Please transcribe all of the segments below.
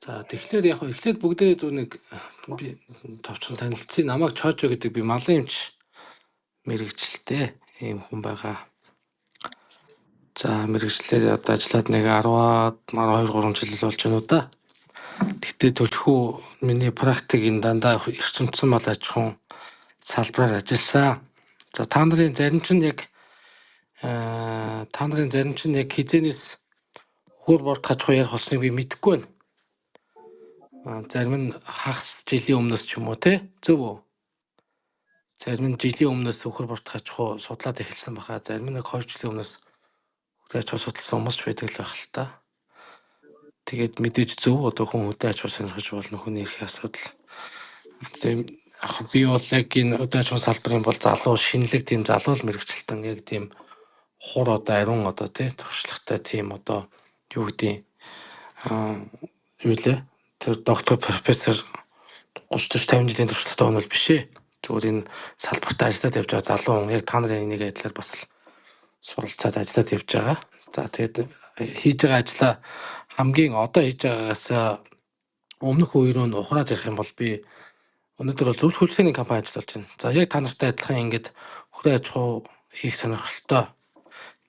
За, тэгэхээр яг хөө эхлээд бүгдээрээ зөв нэг би товчхон танилцъя. Намайг Чоожо гэдэг, би малын эмч мэргэжилтэй ийм хүн байгаа. За, мэргэжлээр одоо ажиллаад нэг 10 12 3 жил болж байна уу да. Гэхдээ төлхөө миний практик энэ дандаа эрчимцэн мал аж ахуйн салбараар ажилласан. За, та нарын зарим чинь яг хэзээнээс хөр бордох аж ахуй ярих болсныг би мэдэхгүй байна. Зарим нь хагас жилийн өмнөөс ч юм уу те, зөв үү? Зарим нь жилийн өмнөөс үхэр бордох аж ахуй судлаад эхэлсэн баха. Зарим нь нэг 2 жилийн өмнөөс үхэр аж ахуй судалсан хүмүүс ч байдаг л байх л та. Тэгээд мэдээж зөв, одоо хүн хөдөө аж ахуй сонирхож болно, хүний эрхийн асуудал. Тийм, яг би бол яг энэ хөдөө аж ахуйн салбарын бол залуу шинэлэг тийм залуу л мэргэжилтэн, яг тийм хур одоо ариун одоо тий туршлагатай тийм одоо юу гэдгийг юу лээ тэр доктор профессор 30 40 50 жилийн туршлагатай хүн бол биш ээ. Зүгээр энэ салбарт ажиллаад явж байгаа залуу хүн, яг та нарын нэг адилаар бас л суралцаад ажиллаад явж байгаа. За, тэгээд хийж байгаа ажлаа хамгийн одоо хийж байгаагаас өмнөх үе рүү нь ухраад ирэх юм бол би өнөөдөр бол зөвлөх үйлчилгээний компани ажиллаж байна. За, яг та нартай адилхан ингээд хөдөө аж ахуй хийх сонирхолтой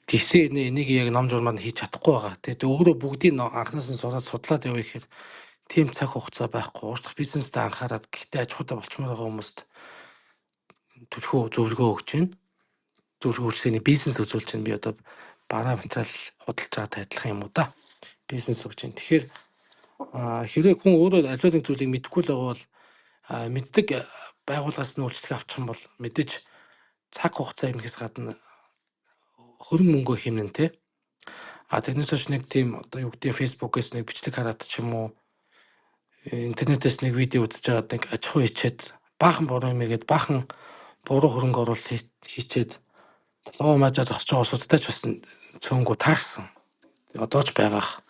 гэсэн энийг яг ном журмаар нь хийж чадахгүй байгаа. Тэгээд өөрөө бүгдийг анханаас нь сураад судлаад явъя гэхээр тийм цаг хугацаа байхгүй. Уурдах бизнестэй анхаарат, гэхдээ аж ахуйтай болчмоор байгаа хүмүүст төлхөө зөвлөгөө өгч байна. Зөвлөх үйлчилгээний бизнес үзүүлж байна. Би одоо бараа материал худалдаж байгаатай адилхан юм уу да. Бизнес өгч байна. Тэгэхээр хэрвээ хүн өөрөө аливаа нэг зүйлийг мэдэхгүй л байгаа бол мэддэг байгууллагаас нь үйлчилгээ авчих юм бол мэдээж цаг хугацаа эмхээс гадна хөрөнгө мөнгөө хэмнэн те. А тэрнээс хойш нэг тийм одоо юу гэдэг Facebook-ээс нэг бичлэг хараад ч юм уу интернетээс нэг видео үзэж байгаад нэг аж ахуй хийчээд баахан буруу юм игээд баахан буруу хөрөнгө оруулалт хийчээд толгой маажаа зогсож байгаа улсуудтай ч бас цөөнгөө таарсан. Одоо ч байгаах.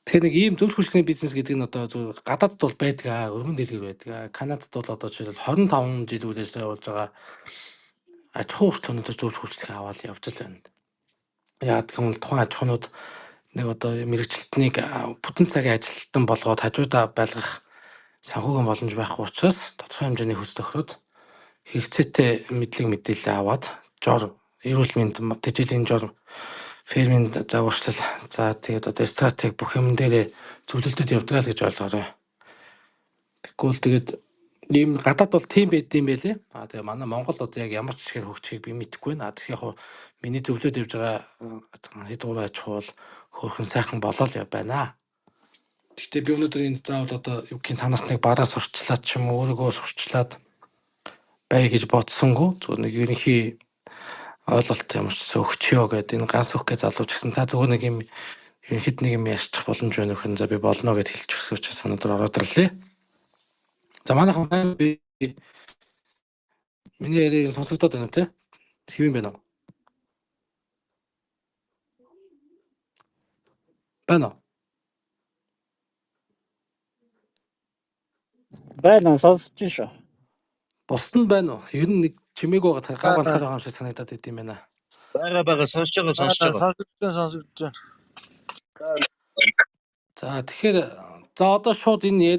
Тэгэхээр нэг ийм зөвлөх үйлчилгээний бизнес гэдэг нь одоо зөв гадаадд бол байдаг аа, өргөн дэлгэр байдаг аа. Канадад бол одоо жишээлбэл 25 жил үйл ажиллагаа явуулж байгаа аж ахуй хүртэл өнөөдөр зөвлөх үйлчилгээ аваад явж л байна. Яагаад гэх юм бол тухайн аж ахуйнууд нэг одоо мэргэжилтнийг бүтэн цагийн ажилтан болгоод хажуудаа байлгах санхүүгийн боломж байхгүй учраас тодорхой хэмжээний хөлс тохироод хэрэгцээтэй мэдлэг мэдээлэл аваад жор, эрүүл мэнд, тэжээлийн жор, фермийн загварчлал, за тэгээд одоо стратеги бүх юм дээрээ зөвлөлтөд явдаг л гэж ойлгоорой. Тэгвэл бол тэгээд ийм гадаад бол тийм байд юм байлээ. А тэгээ манай Монгол одоо яг ямар ч чигээр хөгжихийг би мэдэхгүй байна. А тэгэхээр яг миний зөвлөд явж байгаа хэд гурван аж ахуй бол хөөрхөн сайхан болол байна. Гэхдээ би өнөөдөр энэ заавал одоо юу гэх юм та нарт нэг бараа сурчлаад ч юм уу өөрийгөө сурчлаад бай гэж бодсонгүй. Зүгээр нэг ерөнхий ойлголт ямар ч өгчөө гэдэг энэ ганц өгөх гэж залууч гэсэн та зүгээр нэг юм ерөнхийд нэг юм ярьчих боломж байна нөхөн, за би болно гэд хэлчих гэсэн учраас өнөөдөр ороод ирлээ. За, манайхан би миний яриаг сонсогдоод байна уу те? Хэвэн байна уу? Байна уу? Байна, сонсож байна шүү. Бусд нь байна уу? Ер нь нэг чимээгүй байгаа гав ганцаар байгаа юм шиг санагдаад идэм байна. Байгаа, сонсож байгаа, сонсож байгаа. Сонсогдож байна, сонсогдож байна. За, тэгэхээр за одоо шууд энэ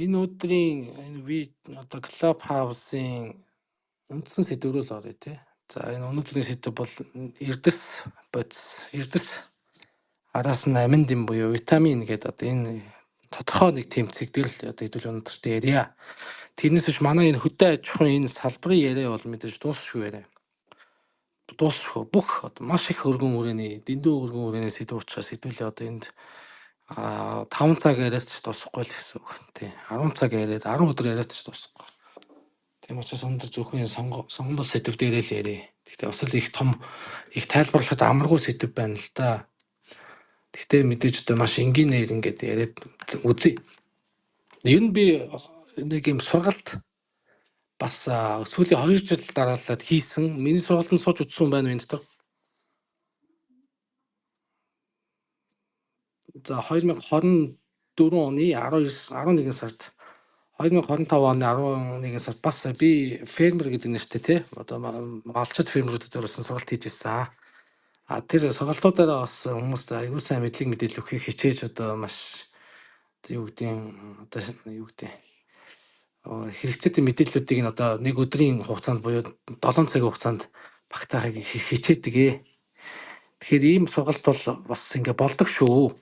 энэ өдрийн энэ ви одоо Club House-ын үндсэн сэдв рүү л оръё те. За, энэ өнөөдрийн сэдв бол эрдэс бодис, эрдэс араас нь амин дэм буюу витамин гэдэг одоо энэ тодорхой нэг тэмцэг дээр л одоо хэдүүл өнөөдөрт ярья. Тэрнээс биш манай энэ хөдөө аж ахуйн энэ салбарын яриа бол мэдээж дуусшгүй яриа. Дуусшгүй. Бүх одоо маш их өргөн хүрээний, дэндүү өргөн хүрээний сэдв учраас хэдүүлээ одоо энд 5 цаг яриад ч дуусахгүй л гэсэн үг. Тий. 10 цаг яриад 10 өдөр яриад ч дуусахгүй. Тийм учраас өнөөдөр зөвхөн энэ сонгомол сэдв дээрээ л яриа. Гэхдээ бас л их том их тайлбарлахад амаргүй сэдв байна л да. Гэхдээ мэдээж одоо маш энгийнээр ингээд яриад үзье. Ер нь би нэг юм сургалт бас сүүлийн 2 жил дараалал хийсэн. Миний сургалтанд сууж үзсэн байна уу энэ дотор? За, 2024 оны 19 11 сард 2025 оны 11 сард бас би фермер гэдэг нэртэй тий одоо малчид фермерүүдэд зориулсан сургалт хийж ирсэн. А тэр сургалтуудаараа бас хүмүүст аягүй сайн мэдлэг мэдээлэл өгөхийг хичээж одоо маш Юу гэдэг одоо юу гэдэг хэрэгцээтэй мэдээллүүдийг нь одоо нэг өдрийн хугацаанд буюу 7 цагийн хугацаанд багтаахыг хичээдэг ээ. Тэгэхээр ийм сургалт бол бас ингээ болдог шүү.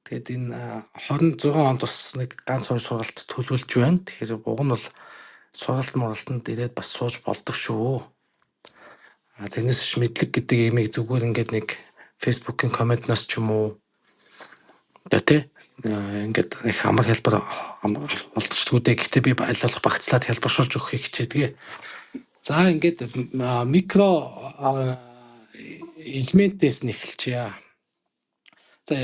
Тэгээд энэ 26 онд бас нэг ганц хоёр сургалт төлөвлөж байна. Тэгэхээр уг нь бол сургалт муралтанд ирээд бас сууж болдог шүү. А тэрнээс биш мэдлэг гэдэг имийг зүгээр ингээд нэг Facebook-ийн комментноос ч юм уу одоо тий ингээд их амар хэлбэр олдчихдгүү дээ. Гэхдээ би аль болох багцлаад хэлбэршүүлж өгөхийг хичээдэг. За, ингээд микро элементээс нь эхэлчихье. За,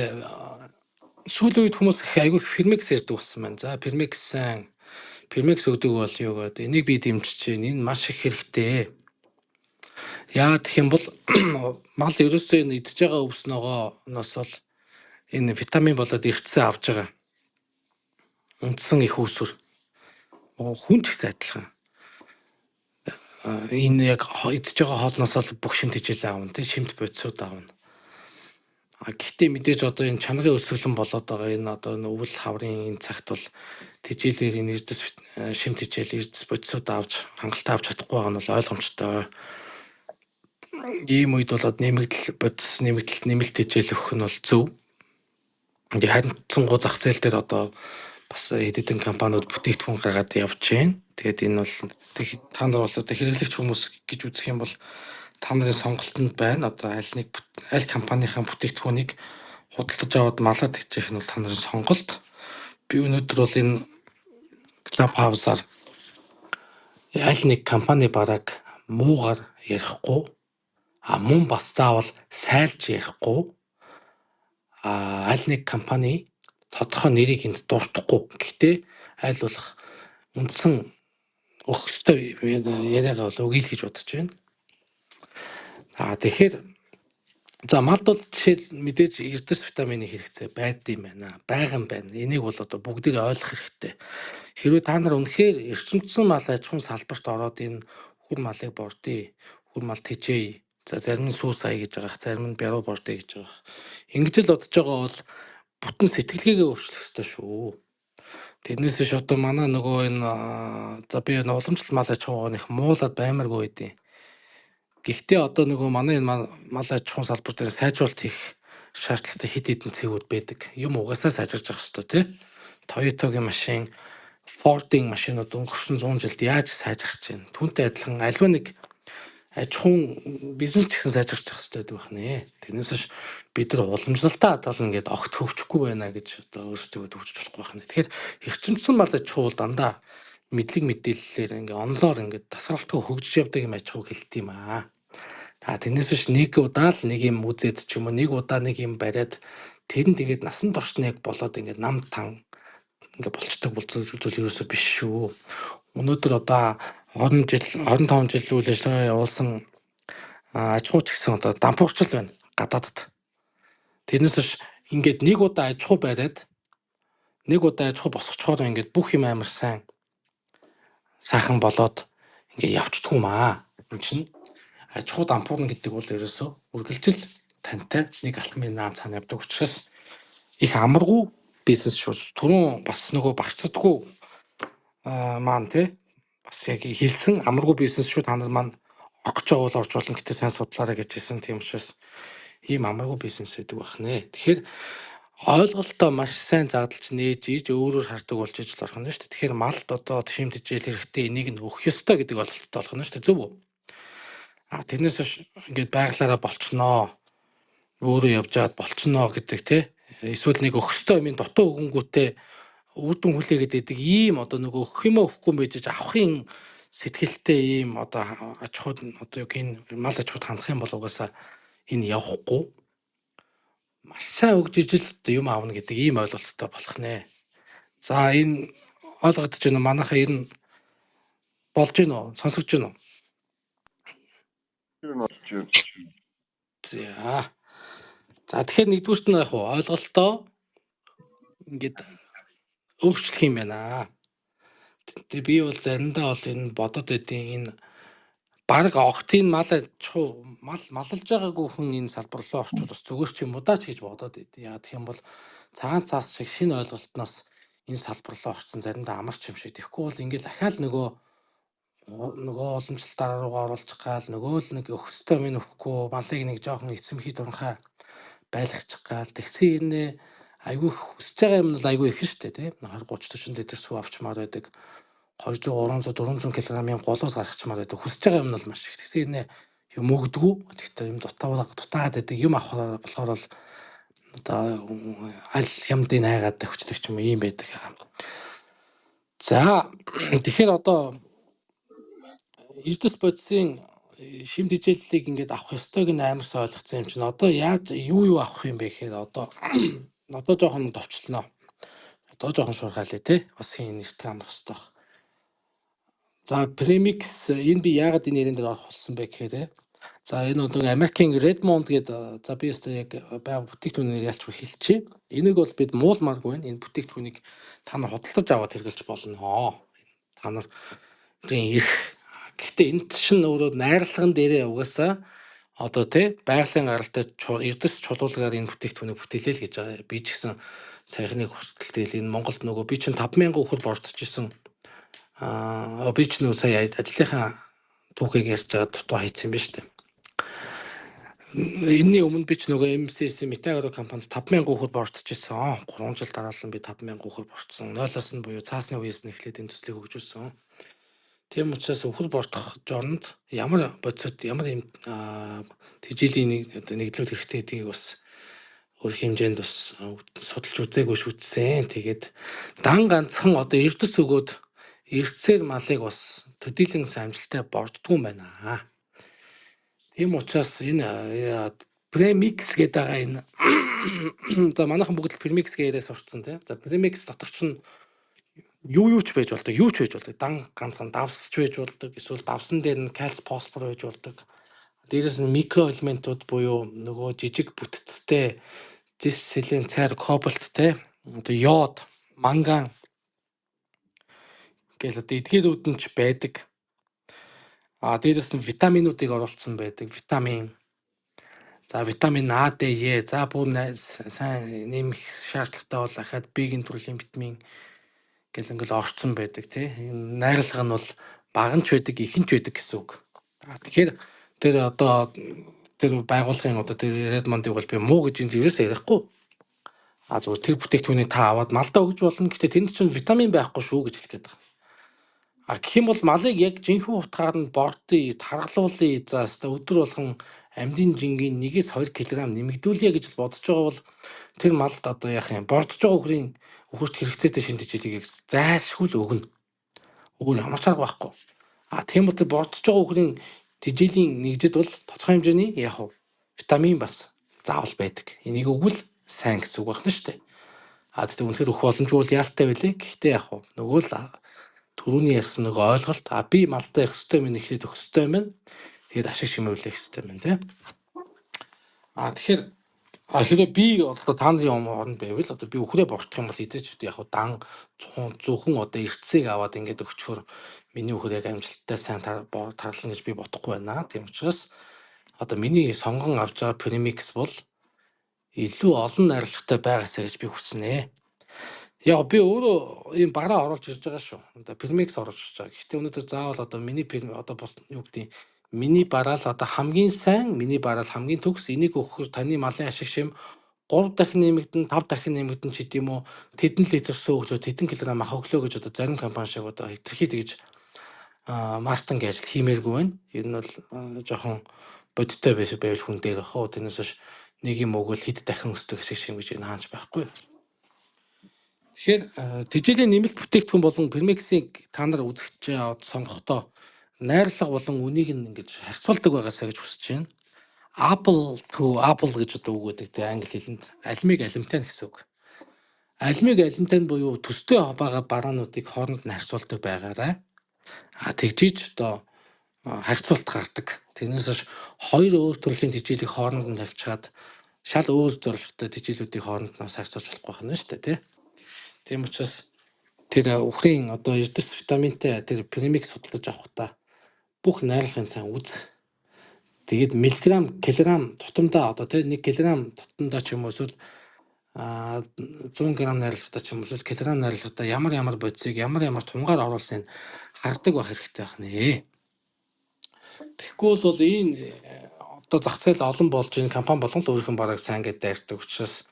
сүүлийн үед хүмүүс их айгүй Fermax ярьдаг болсон байна. За, Fermax сайн, Fermax өгдөг бол юу гэдэг. Энийг би дэмжиж байна. Энэ маш их хэрэгтэй. Яагаад гэх юм бол мал ерөөсөө энэ идэж байгаа өвс ногооноос бол энэ витамин болоод эрдэсээ авч байгаа. Үндсэн их үүсвэр. Хүн ч гэсэн адилхан. Энэ яг идэж байгаа хоолноос л бүх шимт хичээлээ авна, тий, шимт бодисууд авна. А гэхдээ мэдээж одоо энэ чанарын өсвөлэн болоод байгаа энэ одоо энэ өвөл хаврын энэ цагт бол тэжээлээр энэ эрдэс шимт хичээл, эрдэс бодисууд авч хангалттай авч чадахгүй байгаа нь бол ойлгомжтой. Ийм үед болоод нэмэгдэл бодис, нэмэгдэл, нэмэлт тэжээл өгөх нь бол зөв. Ингээ харьцангуй зах зээл дээр одоо бас хэд хэдэн компаниуд бүтээгдэхүүн гаргаад явж байна. Тэгээд энэ бол та нар бол одоо хэрэглэгч хүмүүс гэж үзэх юм бол та нарын сонголтонд байна. Одоо аль нэг аль компанийнхаа бүтээгдэхүүнийг худалдаж аваад малаа тэжээх нь бол та нарын сонголт. Би өнөөдөр бол энэ Clubhouse-аар аль нэг компани бараг муугар ярихгүй, а мөн бас заавал сайлж ярихгүй, а аль нэг компани тодорхой нэрийг энд дуртахгүй. Гэхдээ аль болох үндсэн өгөх ёстой яриагаа бол өгье л гэж бодож байна. За, тэгэхээр за малд бол жишээл мэдээж эрдэс витамины хэрэгцээ байдаг юм байна. Байгаа юм байна. Энийг бол одоо бүгдийг ойлгох хэрэгтэй. Хэрвээ та нар үнэхээр эрчимцсэн мал аж ахуйн салбарт ороод энэ хүр малыг бордъё, хүр мал тэжээе. За, зарим нь сүү сая гэж байгаа, зарим нь бяруу бордъё гэж байгаа. Ингэж л бодож байгаа бол бүтэн сэтгэлгээгээ өөрчлөх ёстой шүү. Тэрнээс биш одоо манай нөгөө энэ за би энэ уламжлалт мал аж ахуйг их муулаад баймаргүй байдیں۔ Гэхдээ одоо нөгөө манай энэ мал аж ахуйн салбар дээр сайжруулалт хийх шаардлагатай хэд хэдэн цэгүүд байдаг. Юм угаасаа сайжирч явах ёстой, тий. Toyota-гийн машин, Ford-ын машинууд өнгөрсөн 100 жилд яаж сайжирч байна? Түүнтэй адилхан аливаа нэг аж ахуйн бизнес ч гэсэн сайжирч явах ёстой байдаг байна. Тэрнээс биш бид нар уламжлалтаа хадгална гэдээ огт хөгжихгүй байна гэж одоо өөрсдөө төвчж болохгүй байна. Тэгэхээр эрчимцсэн мал аж ахуй бол дандаа мэдлэг мэдээллээр ингээ онлоор ингээ тасралтгүй хөгжиж явдаг юм аж ахуйг хэлдэг юм аа. За, тэрнээс биш нэг удаа л нэг юм үзээд ч юм уу, нэг удаа нэг юм бариад тэр нь тэгээд насан турш нь яг болоод ингээд нам тан ингээ болчдөг бол зүйл ерөөсөө биш шүү. Өнөөдөр одоо 20 жил, 25 жил үйл ажиллагаа явуулсан аж ахуйч гэсэн одоо дампуурчл байна гадаадд. Тэрнээс биш ингээд нэг удаа аж ахуй бариад, нэг удаа аж ахуй босгочхоор ингээд бүх юм амар сайн сайхан болоод ингээд явчихдгүй юм аа. Энд чинь аж ахуй дампуурна гэдэг бол ерөөсөө үргэлжил тантай нэг алхмын наан цаана явдаг учраас их амаргүй бизнес шүү. Түрүүн бас нөгөө багцдаггүй маань тий бас яг хэлсэн, амаргүй бизнес шүү, та нар маань орох гэж байгаа бол орж болно, гэтээ сайн судлаарай гэж хэлсэн. Тийм учраас ийм амаргүй бизнес байдаг байх нэ. Тэгэхээр ойлголтоо маш сайн задлж нээж иж өөрөөр хардаг болж ижил орох нь шүү дээ. Тэгэхээр малд одоо шимт хичээл хэрэгтэй, энийг нь өгөх ёстой гэдэг ойлголттой болох нь шүү дээ. Зөв үү? А тэрнээс биш ингээд байглаараа болчихноо. Өөрөө явж байгаад болчихноо гэдэг, тий. Эсвэл нэг өгөх ёстой юмын дутуу өгөнгүүтээ үр дүн хүлээгээд идэг ийм одоо нөгөө өгөх юм өгөхгүй юм байж авахын сэтгэлтэй ийм одоо аж ахуйд одоо юу гин мал аж ахуйд хандах юм бол угаасаа энэ явахгүй, маш сайн өгж ижил юм аавна гэдэг ийм ойлголттой болох нэ. За, энэ ойлгогдож байна уу? Манайхаа ер нь болж гин үү? Сонсогдож байна уу? Ер нь болж байна. За. За, тэгэхээр нэгдүгüрт нь яг уу ойлголтоо ингээд өөрчлөх юм байна. Тэгээ би бол заримдаа бол энэ бодод байдیں۔ Энэ Бараг огтын мал аж ахуй мал маллаж байгаагүй хүн энэ салбар руу орчвол бас зүгээр ч юм уу даа ч гэж бодоод байд. Яа гэх юм бол цагаан цаас шиг шинэ ойлголтноос энэ салбар руу орсон заримдаа амарч юм шиг. Тэгэхгүй бол ингээл дахиад нөгөө уламжлалт дараа руугаа оруулчих гал нөгөө л нэг өгөх ёстой минь өгөхгүй малыг нэг жоохон эцэмхий дурхай байлгачих гал тэгсэн хэрнээ айгүй их хүсэж байгаа юм бол айгүй их штэ тий. 20 30 40 литр сүү авчмаар байдаг. 200 300 400 кг-ын голоос гаргачмаар байдаг. Хүсэж байгаа юм бол маш их. Тэгсэн хэрнээ юм өгдөггүй. Тэгэхдээ юм дутаагаад байдаг. Юм авах болохоор бол одоо аль хямдыг хайгаад тавьчихдаг ч юм уу ийм байдаг. За, тэгэхээр одоо эрдэс бодисын шим тэжээллийг ингээд авах ёстойг нь амар сайн ойлгоцсон юм чинь одоо яаж юу юу авах юм бэ гэхээр одоо жоохон товчлоо. Одоо жоохон шуурхайлаа те. Бас хин нэртэй амрах ёстой. За, Premix, энэ би яагаад энэ нэрэн дээр орох болсон бэ гэхээр, за, энэ одоо Америкийн Redmond гэдэг, за, би өстой яг байга бүтээгдэхүүнээр ялч хэлчихье. Энийг бол бид муулмааргүй байна. Энэ бүтээгдэхүүнийг та нар худалдаж аваад хэрэглэж болно. Та нарын эрх. Гэхдээ энэ чинь өөрөө найрлаган дээрээ угаасаа одоо тий байгалийн гаралтай эрдэс чулуулагаар энэ бүтээгдэхүүнийг бүтээлээ л гэж байгаа. Би ч гэсэн саяхныг хүртэл тэгэл энэ Монголд нөгөө би чинь 5000 үхэр бордож исэн. Аа, би ч нөгөө сая ажлынхаа түүхийг ярьж байгаа дутуу хийцэн юм байна шүү дээ. Энэний өмнө би ч нөгөө MCC Metagro компанид 5000 үхэр бордож исэн. 3 жил дараалан би 5000 үхэр бордсон. Нойлоос нь буюу цаасны үеэс нь эхлээд энэ төслийг хөгжүүлсэн. Тийм учраас үхэр бордох жоронд ямар бодисод ямар юм тэжээлийн нэгдлүүд хэрэгтэй гэдгийг бас өөр хэмжээнд бас судалж үзээгүй шүтсэн. Тэгээд дан ганцхан одоо эрдэс өгөөд эрдэсээр малыг бас төдийлөн сайн амжилттай борддгүй юм байна. Тийм учраас энэ Premix гэдэг байгаа энэ, за, манайхан бүгд л Premix яриа сурцсан тийм. За, Premix дотор чинь юу юу ч байж болдог, юу ч байж болдог. Дан ганцхан давсч байж болдог, эсвэл давсан дээр нь кальц, фосфор байж болдог. Дээрээс нь микроэлементүүд буюу нөгөө жижиг бүтцтэй зэс, селен, цайр, кобальт те, одоо йод, манган гэл одоо эдгээрүүд нь ч байдаг. А дээрээс нь витаминуудыг оруулсан байдаг. Витамин. За, витамин А, Д, Е. За, бүр сайн нэмэх шаардлагатай бол ахаад B-ийн төрлийн витамин гэл ингээл орцсон байдаг тий. Энэ найрлага нь бол бага нь ч байдаг, их нь ч байдаг гэсэн үг. А тэгэхээр тэр одоо тэр байгууллагын одоо тэр Redmond-ыг бол би муу гэж энд ерөөсөө ярихгүй. А зүгээр тэр бүтээгдэхүүнийг та аваад малдаа өгж болно. Гэхдээ тэнд чинь витамин байхгүй шүү гэж хэлэх гээд байгаа. А гэх юм бол малыг яг жинхэнэ утгаар нь бордъё, таргалуулъя. За, өстой өдөр болгон амьдын жингийн 1-2 кг нэмэгдүүлье гэж бодож байгаа бол тэр малд одоо яах юм? Бордож байгаа үхрийн үхэрт хэрэгцээтэй шим тэжээлийг зайлшгүй л өгнө. Өөр ямар ч арга байхгүй. А тийм бол бордож байгаа үхрийн тэжээлийн нэгжид бол тодорхой хэмжээний яг уу витамин бас заавал байдаг. Энийг өгвөл сайн гэсэн үг байна шүү дээ. А тэгтээ үнэхээр өгөх боломжгүй бол яалтай байлээ. Гэхдээ яг уу нөгөө л түрүүний ярьсан нөгөө ойлголт, а би малдаа их ёстой минь эхлээд өгөх ёстой юм. Тэгээд ашиг шимэвлэх ёстой юм тий. А тэгэхээр хэрвээ би одоо та нарын оронд байвал одоо би үхрээ бордох юм бол эзэж яг дан зөвхөн одоо эрдэсийг аваад ингээд өгчхөр миний үхэр яг амжилттай сайн тарлана гэж би бодохгүй байна. Тийм учраас одоо миний сонгон авч байгаа Premix бол илүү олон найрлагатай байгаасай гэж би хүснэ. Яг би өөрөө ийм бараа оруулж ирж байгаа шүү. Одоо Premix оруулж ирж байгаа. Гэхдээ өнөөдөр заавал одоо миний одоо бус юу гэдэг миний бараал одоо хамгийн сайн, миний бараал хамгийн төгс, энийг өгөхөөр таны малын ашиг шим 3 дахин нэмэгдэн, 5 дахин нэмэгдэн ч гэдэм үү, тэдэн литр сүү өглөө, тэдэн килограмм мах өглөө гэж одоо зарим компани шиг одоо хэтэрхий тэгж маркетинг ажил хиймээргүй байна. Ер нь бол жоохон бодиттой байсан байвал хүн дээр ах уу. Тэрнээс хойш нэг юм өгөөл хэд дахин өсдөг ашиг шим гэж энэ хаанч байхгүй. Тэгэхээр тэжээлийн нэмэлт бүтээгдэхүүн болон Premix-ийг та нар үзэгч сонгохдоо найрлага болон үнийг нь ингэж харьцуулдаг байгаасаа гэж хүсэж байна. Apple to apple гэж одоо үг өгдөг те англи хэлэнд, алимыг алимтай нь гэсэн үг. Алимыг алимтай нь буюу төстэй байгаа бараануудыг хооронд нь харьцуулдаг байгаарай. А тэгжиж одоо харьцуулт гардаг. Тэрнээс хойш хоёр өөр төрлийн тэжээлийг хооронд нь тавьчихад шал өөр зорилготой тэжээлүүдийг хооронд нь бас харьцуулж болохгүй байна шүү дээ тий. Тийм учраас тэр үхрийн одоо эрдэс витаминтай тэр Premix худалдаж авахдаа Бүх найрлагын сайн үз. Тэгээд миллиграмм, килограмм тутамдаа одоо тий 1 кг тутамдаа ч юм уу эсвэл 100 г найрлагатай ч юм уу эсвэл килограмм найрлагатай ямар ямар бодисыг ямар ямар тунгаар оруулсныг хардаг байх хэрэгтэй байх нэ. Тэгэхгүй бол энэ одоо зах зээл олон болж энэ компани болгон л өөрийнх нь бараг сайн гэдээ дайрдаг учраас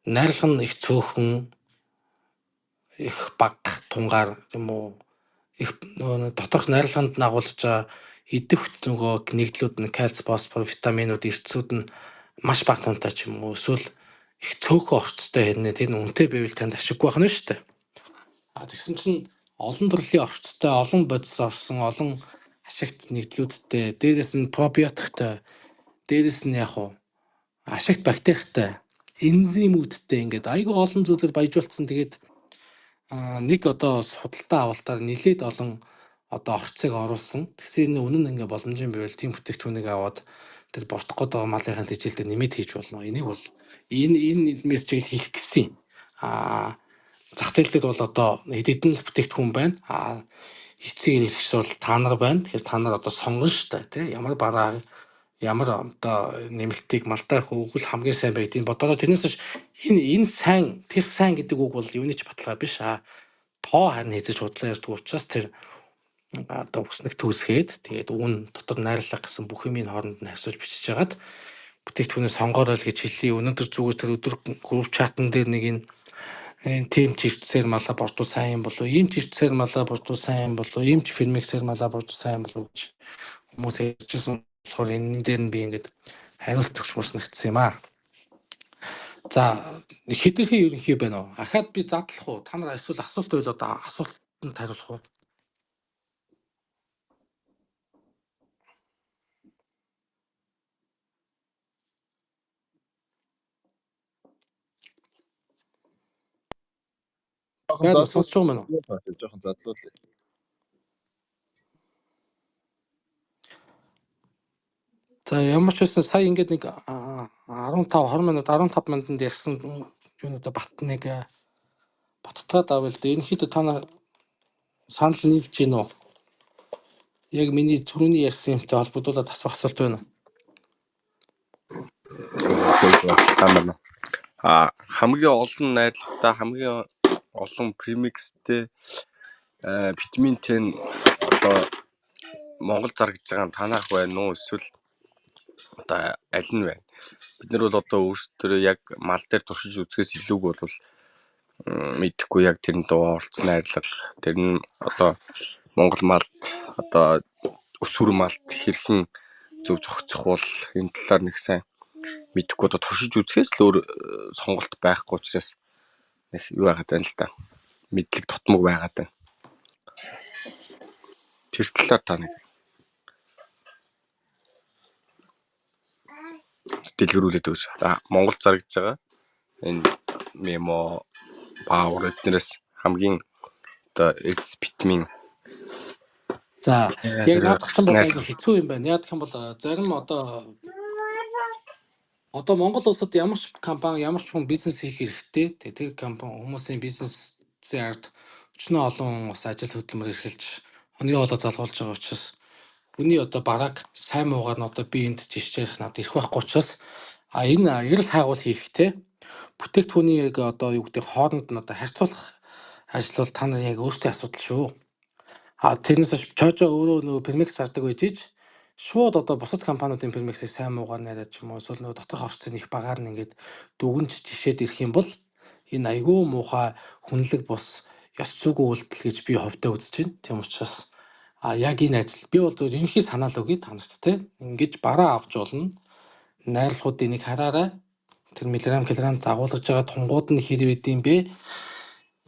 найрлага нь их цөөхөн, их бага тунгаар юм уу их нөгөө доторх найрлаганд нагуулж байгаа идэвхт нөгөө нэгдлүүд нь кальц, фосфор, витаминууд, эрдэсүүд нь маш бага тунтай ч юм уу эсвэл их цөөхөн орцтой хэрнээ тэр нь үнэтэй байвал танд ашиггүй байх нь шүү дээ. А тэгсэн чинь олон төрлийн орцтой, олон бодис орсон, олон ашигт нэгдлүүдтэй, дээрээс нь пробиотиктай, дээрээс нь яг уу ашигт бактеритай, энзимүүдтэй ингээд айгүй олон зүйлээр баяжуулсан. Тэгээд нэг одоо худалдаа авалтаар нэлээд олон одоо орцыг оруулсан. Тэгсэн энэ үнэн нь ингээ боломжийн байвал тийм бүтээгдэхүүнийг аваад тэр бортох гээд байгаа малынхаа тэжээлдээ нэмэт хийж болно. Энийг бол энэ энэ мессежийг хэлэх гэсэн. Зах зээл дээр бол одоо хэд хэдэн л бүтээгдэхүүн байна. Эцсийн хэрэглэгч бол та нар байна. Тэгэхээр та нар одоо сонгоно шүү дээ, тий? Ямар бараа, ямар одоо нэмэлтийг малтай өгвөл хамгийн сайн байдгийг бодороо. Тэрнээс хойш энэ энэ сайн, тэр сайн гэдэг үг бол юуны ч баталгаа биш. Тоо харин хэзээ ч худлаа ярьдаг учраас тэр одоо үснэг үүсгээд тэгээд үүн дотор найрлага гэсэн бүх юмыг хооронд нь харьцуулж бичиж хагаад бүтээгдэхүүнээ сонгоорой л гэж хэлье. Өнөөдөр зүгээр тэр өдөр group chat-ан дээр нэг энэ тийм ч иртсээр малаа бордуу сайн юм болов, ийм ч иртсээр малаа бордуу сайн юм болов, ийм ч фирмексээр малаа бордуу сайн болов гэж хүмүүс ярьжсэн болохоор энэ дээр нь би ингээд хариулт өгч мөрснөгдсөн юм аа. За, хэтэрхий ерөнхий байна уу? Ахаад би задлах уу? Та нар эсвэл асуулт байвал одоо асуултанд хариулах уу? Жохон Байна уу? Сонсож байгаа юм байна уу? задлуул. Жохон задлуул. За, ямар ч байсан сая ингээд нэг 15 20 минут 15 минутанд ярьсан юунуудаа бат нэг баттгаад авъя л да. Ерөнхийдөө та нар санал нийлж гин үү? Яг миний түрүүний ярьсан юмтай холбогдуулаад асуух асуулт байна уу? Зөв зөв сайн байна. Хамгийн олон найрлагатай, хамгийн олон премикстэй, витаминтэй нь одоо Монгол заргаж байгаа нь танах байна уу эсвэл одоо аль нь вэ? Бид нар бол одоо өөрсдөө яг мал дээр туршиж үзэхээс илүүг бол мэдэхгүй яг тэрэн дуу оролцсон найрлага, тэр нь одоо Монгол малд одоо өсвөр малд хэрхэн зөв зохицох бол энэ талаар нэг сайн мэдэхгүй одоо туршиж үзэхээс л өөр сонголт байхгүй учраас нэг юу байгаад байна л да. Мэдлэг тотмог байгаад байна. Тэр талаар та нэг дэлгэрүүлээд өгч. Монгол зарагдж байгаа энэ мемо, баавар эднэрээс хамгийн одоо эрдэс витамин За, яг тэр наадах чинь бол айгүй найрлага. хэцүү юм байна. Яг гэх юм бол зарим одоо Монгол улсад ямар ч компани, ямар ч хүн бизнес хийх эрхтэй. Тэгээ тэр компани хүмүүсийн бизнесийн ард өчнөө олон хүн бас ажил хөдөлмөр эрхэлж хоногийн хоолой залгуулж байгаа учраас хүний одоо барааг сайн муугаар нь одоо би энд жишээ ярих надад эрх байхгүй учраас энэ эрэл хайгуул хийхдээ бүтээгдэхүүний яг одоо юу гэдэг хооронд нь одоо харьцуулах ажил бол та нарын яг өөрсдийн асуудал шүү. Тэрнээс хойш Чожо өөрөө нөгөө Пермекс зардаг байж ич шууд одоо бусад компаниудын Пермексийг сайн муугаар найраад ч юм уу эсвэл нөгөө доторх орцыг их багаар нь ингээд дүгнж жишээд ирэх юм бол энэ айгүй муухай хүнлэг бус ёс зүйгүй үйлдэл гэж би хувьдаа үзэж байна. Тийм учраас яг энэ ажил би бол зөвхөн ерөнхий санаа л өгье та нарт те. Ингэж бараа авч болно. Найрлагуудыг нэг хараарай. Тэр миллиграмм килограмм дагуулж байгаа тунгууд нь хэр байд юм бэ?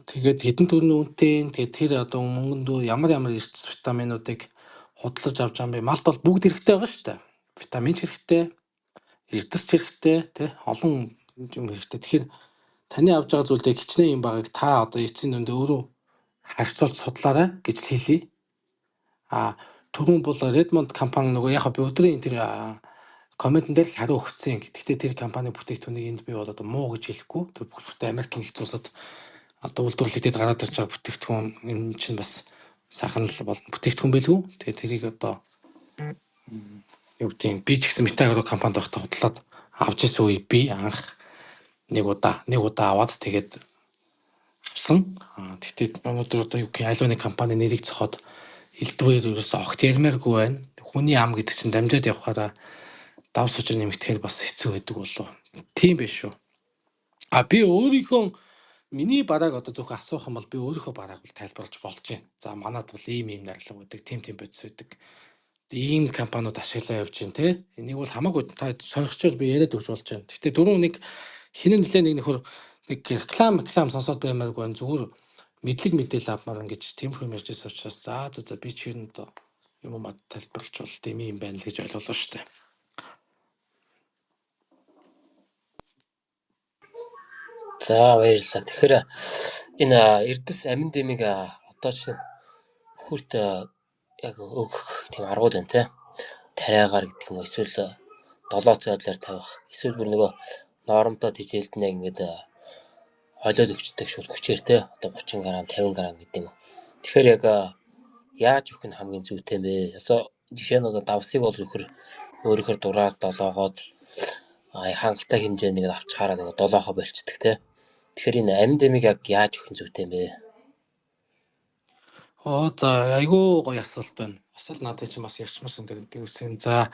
Тэгээд хэдэн төрний үнэтэй, тэгээд тэр одоо мөнгөнд ямар ямар эрдэс витаминуудыг худалдаж авч байгаа юм бэ? Малд бол бүгд хэрэгтэй байгаа шүү дээ. Витамин ч хэрэгтэй, эрдэс ч хэрэгтэй, тэ олон юм хэрэгтэй. Тэгэхээр таны авч байгаа зүйлдээ хичнээн юм байгааг та одоо эцсийн дүндээ өөрөө харьцуулж судлаарай гэж хэлье. Түрүүн бол Redmond компани нөгөө яг би өдрийн тэр комментэн дээр л хариу өгсөн. Гэхдээ тэр компани бүтээгдэхүүнийг энд би бол одоо муу гэж хэлэхгүй. Тэр бүх бүтэн Америкийн нэгдсэн улсад одоо үйлдвэрлэгдээд гараад ирж байгаа бүтээгдэхүүн юм чинь бас сайхан л бол бүтээгдэхүүн байлгүй. Тэгээ тэрийг одоо Юу гэдэг нь би ч гэсэн Метагро компанид байхдаа худлаад авч ирсэн үе би анх нэг удаа аваад тэгээд авсан. Тэгтээ өнөөдөр одоо юу гэх аливаа нэг компани нэрийг цохоод элдвээр ерөөсөө огт ярмааргүй байна. Хүний ам гэдэг чинь дамжаад явхаараа давс учир нэмэгдэхээр бас хэцүү байдаг болов. Тийм биш шүү. А би өөрийнхөө миний барааг одоо зөвхөн асуух юм бол би өөрийнхөө барааг бол тайлбарлаж болж байна. За, манад бол ийм ийм найрлага байдаг, тийм тийм бодис байдаг. Ийм компаниуд ашиглаа явж байна те. Энийг бол хамаагүй та сонирхчвол би яриад өгч болж байна. Гэхдээ дөрөв нэг хинэн нэлээ нэг нөхөр нэг реклам сонсоод баймааргүй байна. Зүгээр мэдлэг мэдээлэл авмаар ингэж тиймэрхүү юм ярьж байсан учраас за би ч ер нь одоо юм уу тайлбарлаж бол тийм юм байна л гэж ойлголоо шүү дээ. За, баярлалаа. Тэгэхээр энэ эрдэс амин дэмийг одоо чинь үхэрт яг өгөх тийм аргууд байна те. Тариагаар гэдэг юм уу, эсвэл долооц байдлаар тавих, эсвэл бүр нөгөө норомтой тэжээлд нь яг ингээд холиод өгчдөг шууд хүчээр те. Одоо 30 г, 50 г гэдэг юм уу. Тэгэхээр яг яаж өгөх нь хамгийн зүйтэй юм бэ? Ёсоо жишээ нь одоо давсыг бол үхэр өөрөөхөр дураар долоогоод хангалттай хэмжээнд нэг авчхаараа нэг долоохоо болчдөг те. Тэгэхээр энэ амин дэмийг яг яаж өгөх нь зүйтэй юм бэ? Оо, за, айгүй гоё асуулт байна. Бас л надад чинь бас ярьчмаар санагддаг гэсэн. За,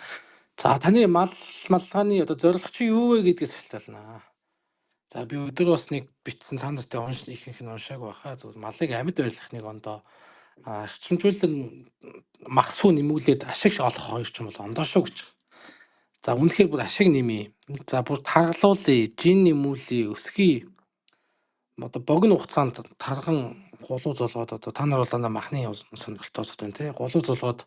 таны мал малгааны одоо зорилго чи юу вэ гэдгээс шалтгаална. За, би өдөр бас нэг битсэн, та нартай унш ихэнх нь уншааг байхаа. Зөв малыг амьд байлгах нэг ондоо эрчимжүүлэн мах сүү нэмүүлээд ашиг олох хоёр ч юм бол ондоо шүү гэж. За, үнэхээр бүр ашиг нэмье. За, бүр таргалуулъя, жин нэмүүлье, өсгий. Одоо богино хугацаанд тарган гулуу золгоод, одоо та нар бол дандаа махны сонирхолтой босод байна тий. Гулуу золгоод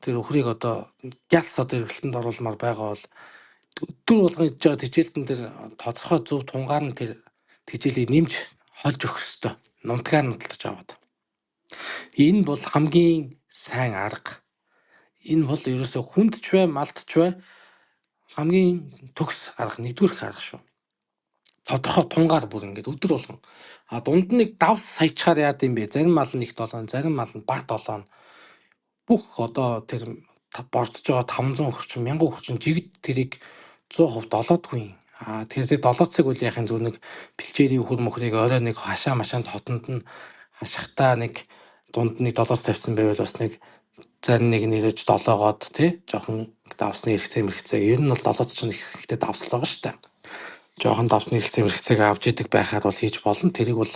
тэр өхрийг одоо гялс одоо эргэлтэнд оруулмаар байгаа бол өдөр болгон идж байгаа тэжээлтэн дээр тодорхой зөв тунгаар нь тэр тэжээлийг нэмж холж өгөх ёстой. Нунтгаар нь худалдаж аваад. Энэ бол хамгийн сайн арга. Энэ бол ерөөсөө хүнд ч бай, малд ч бай хамгийн төгс арга, нэгдүгээр арга шүү. Тодорхой тунгаар бүр ингээд өдөр болгон. А дунд нь нэг давс саячаар яад юм бэ? Зарим мал нь их долоон, зарим мал нь баг долоон. Бүх одоо тэр бордож байгаа 500 хөрчин, 1000 хөрчин жигд тэрийг 100% долоодгүй. А тэгэхээр тэр долооцыг үл яхын зөв нэг бэлчээрийн үхэр мөхрийг орой нэг хашаа машаанд хотонд нь хашихтаа нэг дунд нэг долоос тавьсан байвал бас нэг зарим нэг нэрэж долоогоод тий жоохон давсны хэрэгцээ мэрэгцээ. Ер нь бол долооц чинь их ихтэй давсал байгаа шүү дээ. Жоохон давсны хэрэгцээ мэрэгцээг авч идэг байхаар бол хийж болно. Тэрийг бол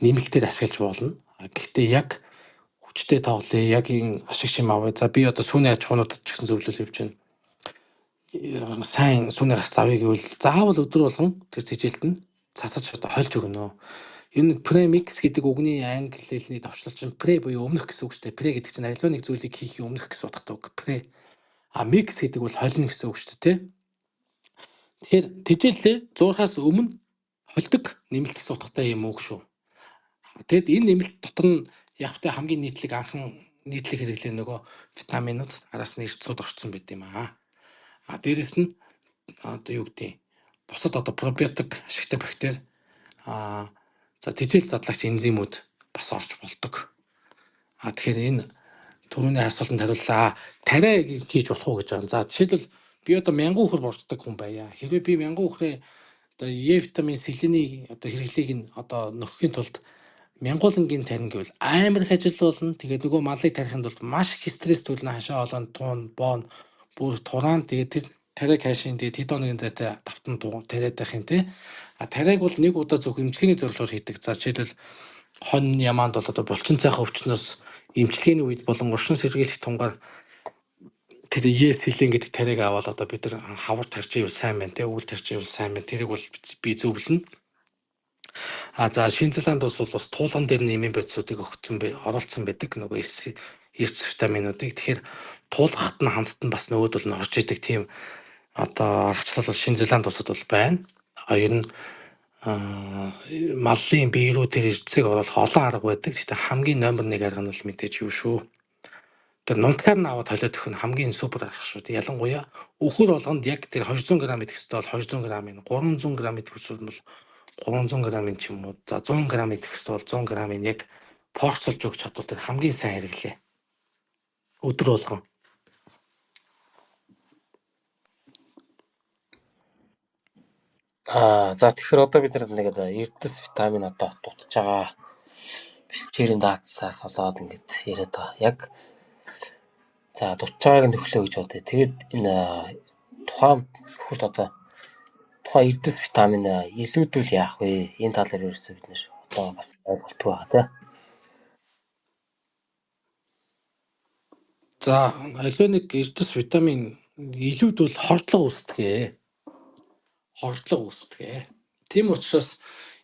нэмэлтээр ашиглаж болно. Гэхдээ яг хүчтэй тоглоё, яг энэ ашиг шим авъя. За, би одоо сүүний аж ахуйнуудад ч гэсэн зөвлөл явж байна. Сайн сүүний гарц авъя гэвэл заавал өдөр болгон тэр тэжээлт нь цацаж одоо хольж өгнө. Энэ premix гэдэг үгний англи хэлний товчлол чинь pre буюу өмнөх гэсэн үг шүү дээ. Pre гэдэг чинь аливаа нэг зүйлийг хийхийн өмнөх гэсэн утгатай үг. Pre. А mix гэдэг бол холино гэсэн үг шүү дээ, тэ. Тэгэхээр тэжээлээ зуурахаас өмнө холдог нэмэлт гэсэн утгатай юм үг шүү. Тэгэд энэ нэмэлт дотор нь яг тэ хамгийн нийтлэг анхан нийтлэг хэрэглээ нөгөө витаминууд, араас нь эрдэсүүд орцсон байт юм аа. А дээрэс нь одоо юу гэдэг бусад одоо пробиотик ашигтай бактери, за тэжээл задлагч энзимүүд бас орж болдог. А тэгэхээр энэ түрүүний асуултанд хариуллаа. Тариа хийж болох уу гэж байгаа. За, жишээлбэл би одоо 1000 үхэр борддог хүн байя. Хэрвээ би 1000 үхрээ одоо Е витамин, селений одоо хэрэглээг нь одоо нөхөхийн тулд мянгуулангийн тарина гэвэл амар их ажил болно. Тэгээд нөгөө малыг тарихын тулд маш их стресс төлнө, хашаа олон туун, боон бүр тураан, тэгээд тэр тариа кашин, тэгээд хэд хоногийн зайтай давтан тариад байх юм те. А тариаг бол нэг удаа зөвхөн эмчилгээний зорилгоор хийдэг. За, жишээлбэл хон ямаанд бол одоо булчин цайхан өвчнөөс эмчилгээний үед болон уршин сэргийлэх тунгаар тэр Е селен гэдэг тариаг аваад одоо бид нар хавар тарч ивэл сайн байна те, үйл тарч ивэл сайн байна. Тэрийг бол би зөвлөнө. А за, Шинэ Зеланд улс бол бас туулган дээр нэмийн бодисуудыг өгсөн бай, оруулсан байдаг нөгөө эрс витаминуудыг. Тэгэхээр туулгахад нь хамтд нь бас нөгөөдөл нь орж идэг тийм одоо аргачлал бол Шинэ Зеланд улсад бол байна. А ер нь малын бие рүү тэр эрдэсийг оруулах олон арга байдаг. Гэхдээ хамгийн номер 1 арга нь бол мэдээж юу шүү. Тэр нунтгаар нь аваад холиод өгөх нь хамгийн супер арга шүү. Ялангуяа үхэр болгонд яг тэр 200 г идэх ёстой бол 200 г-ын, 300 г идэх ёстой бол 300 г-ын ч юм уу. За, 100 г идэх ёстой бол 100 г-ын яг порцолж өгч чадвал тэр хамгийн сайн хэрэглээ. Өдөр болгон. За тэгэхээр одоо бид нар нэг эрдэс витамин одоо дутж байгаа бэлчээрийн даацсаас болоод ингэж яриад байгаа. Яг за дутж байгааг нөхлөө гэж бодъё. Тэгээд энэ тухайн нөхөрт одоо тухайн эрдэс витамин илүүдвэл яах вэ? Энэ талаар ерөөсөө бид нэр одоо бас ойлголтгүй байгаа тийм. За аливаа нэг эрдэс витамин илүүд бол хордлого үүсдэг. Хордлого үүсдэг. Тийм учраас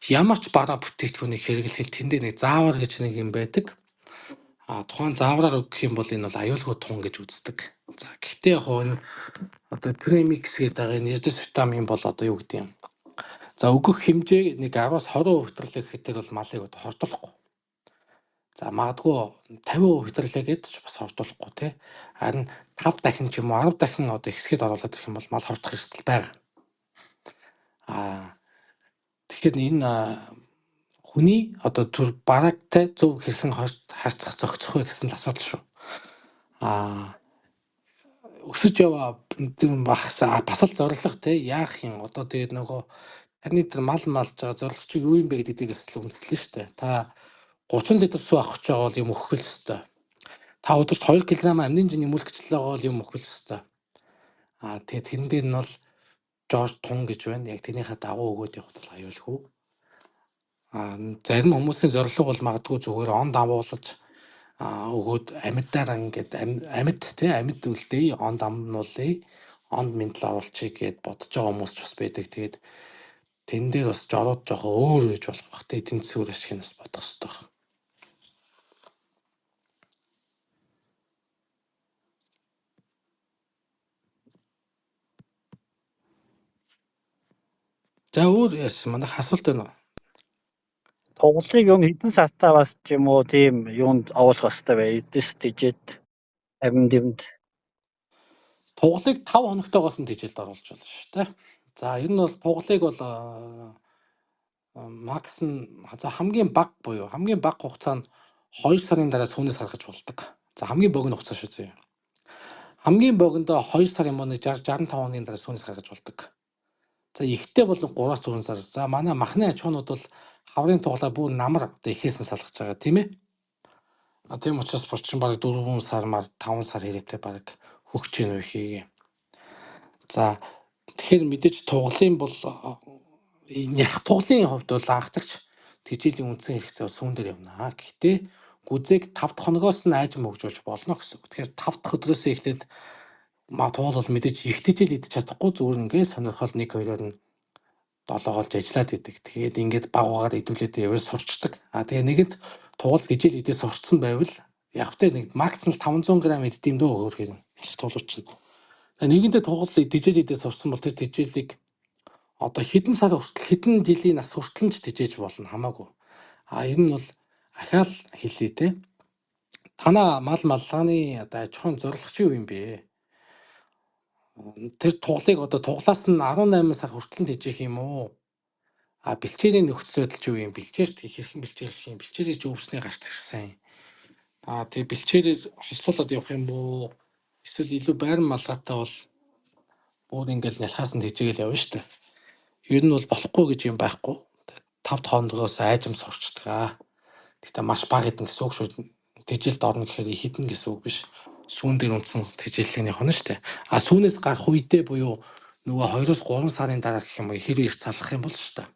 ямар ч бараа бүтээгдэхүүнийг хэрэглэхэд тэндээ нэг заавар гэж нэг юм байдаг. Тухайн заавраар өгөх юм бол энэ бол аюулгүй тун гэж үздэг. За гэхдээ яг хоо энэ одоо премикс гэдэг байгаа энэ эрдэс витамин бол одоо юу гэдэг юм. За өгөх хэмжээ нэг 10-аас 20% хэвтрлээ гэхэд бол малыг одоо хордуулахгүй. За магадгүй 50% хэвтрлээ гэж бас хордуулахгүй тий. Харин 5 дахин ч юм уу 10 дахин одоо ихсгээд оруулаад ирэх юм бол мал хордох эрсдэл байгаа. Тэгэхээр энэ хүний одоо төр бараагтай зөв хэрхэн харьцах зохицох вэ гэсэн л асуудал шүү. Өсөж яваа бас л зорилго те яах юм одоо тэгээд нөгөө таны тэр мал малж байгаа зорилго чи юу юм бэ гэдэг дээрээс л үндэслэн шүү дээ. Та 30 литр сүү авах гэж байгаа бол юм өгөх л ёстой. Та өдөрт 2 кг амны жин нэмүүлэх гэж байгаа бол юм өгөх л ёстой. Тэгээд тэрэн дээр нь бол Жорж Тун гэж байна. Яг тэрнийхээ дагуу өгөөд явах бол аюулгүй. Зарим хүмүүсийн зорилго бол магадгүй зүгээр он давуулаж өгөөд амьдаар ингээд амьд тий амьд үлдээе, онд амнуулъя, онд мэдлэл оруулчихъя гэд бодож байгаа хүмүүс ч бас байдаг. Тэгээд тэн дээр бас жорууд жоохон өөр байж болох бах тий эдийн засгийн үр ашигыг бас бодох хэрэгтэй баг. За өөр яасан манайх асуулт байна уу? Тугалыг юу хэдэн сартаа бас ч юм уу тийм юунд оруулах хэрэгтэй вэ? Эдэс тэжээд амин дэмд. Тугалыг 5 хоногтойгоос нь тэжээлд оруулж болно шүү дээ. За ер нь бол тугалыг бол макс нь за хамгийн бага буюу хамгийн бага хугацаа нь 2 сарын дараа сүүнээс гаргаж болдог. За хамгийн богино хугацаа шүү зөө. Хамгийн богиндоо 2 сар юм уу нэг 60 65 хоногийн дараа сүүнээс гаргаж болдог. За ихтэй бол 3-аас 4 сар. За манай махны аж ахуйнууд бол хаврын туглаа бүр намар одоо ихээсэн салгаж байгаа тийм ээ. Тийм учраас бурчин бараг 4 сар мар 5 сар хэрэгтэй бараг хөгч гин үү хийгээ. За тэгэхээр мэдээж туглын бол нях туглын хувьд бол анхдагч тэжээлийн үндсэн хэрэгцээ бол сүүн дээр явна. Гэхдээ гүзээг 5 дахь хоногоос нь айжм хөгжүүлж болно гэсэн үг. Тэгэхээр 5 дахь өдрөөсөө эхлээд туул бол мэдээж их тэжээл идэж чадахгүй зүгээр ингээд сонирхол 1 2-оор нь долоогоолж ажиллаад идэг. Тэгээд ингээд баг багаар идүүлээд явал сурчдаг. Тэгээ нэгэнд тугал тэжээл идээ сурчсан байвал яг тэ нэг максимал 500 г иддэм дөө өөр хэрэг туулууч чинь. Нэгэндээ тугал тэжээл идээ сурсан бол тэр тэжээлийг одоо хэдэн сар хүртэл хэдэн жилийн нас хүртэл ч тэжээж болно хамаагүй. Ер нь бол ахаал хэлье те. Танаа мал маллааны одоо аж ахуйн зорилго чи юу юм бэ? Тэр туглыг одоо туглаас нь 18 сар хүртэл нь тэжээх юм уу? Бэлчээрийн нөхцөл байдал чи юу юм? Бэлчээрт хэрхэн бэлчээрлэх юм? Бэлчээрээ чи өвснээ гарч ирсэн. Тэгээ бэлчээрээр хослуулад явах юм уу? Эсвэл илүү байран малгайтай бол бүр ингээл нялхаас нь тэжээгээл явна шүү дээ. Ер нь бол болохгүй гэж юм байхгүй. 5 дахь хоногоос айжм сурчдаг. Гэхдээ маш бага идэн гэсэн үг шүү. Тэжээлд орно гэхээр их идэн гэсэн үг биш. Сүүн дээр үндсэн тэжээллэний явах нь шүү дээ. Сүүнээс гарах үедээ буюу нөгөө 2-оос 3 сарын дараа гэх юм уу хэрэг их салах юм бол шүү дээ.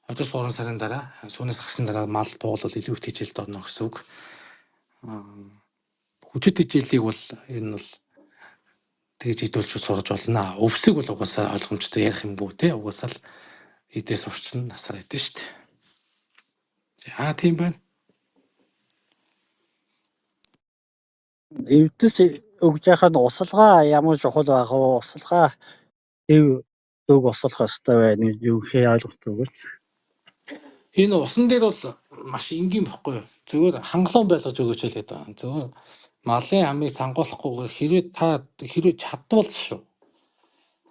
2-оос 3 сарын дараа сүүнээс гарсны дараа мал туулбал илүү их тэжээлд орно гэсэн үг. Хүчит тэжээлийг бол ер нь бол тэгж идүүлж сургаж болно. Өвсийг бол угаасаа ойлгомжтой ярих юмгүй те. Угаасаа л идээ сурчин насаар идэн шүү дээ. За тийм байна. Эвдэс өгж яхад усалгаа ямар чухал байх вэ? Усалгаа хэв зүг услах ёстой вэ? Нэг юу хээ ойлголт өгөөч. Энэ усан дээр бол маш энгийн бохгүй юу? Зөвхөн хангалуун байлгаж өгөөч л гэдэг байгаа. Зөвхөн малын амыг цангуулахгүйгээр хэрвээ та хэрвээ чадвал шүү.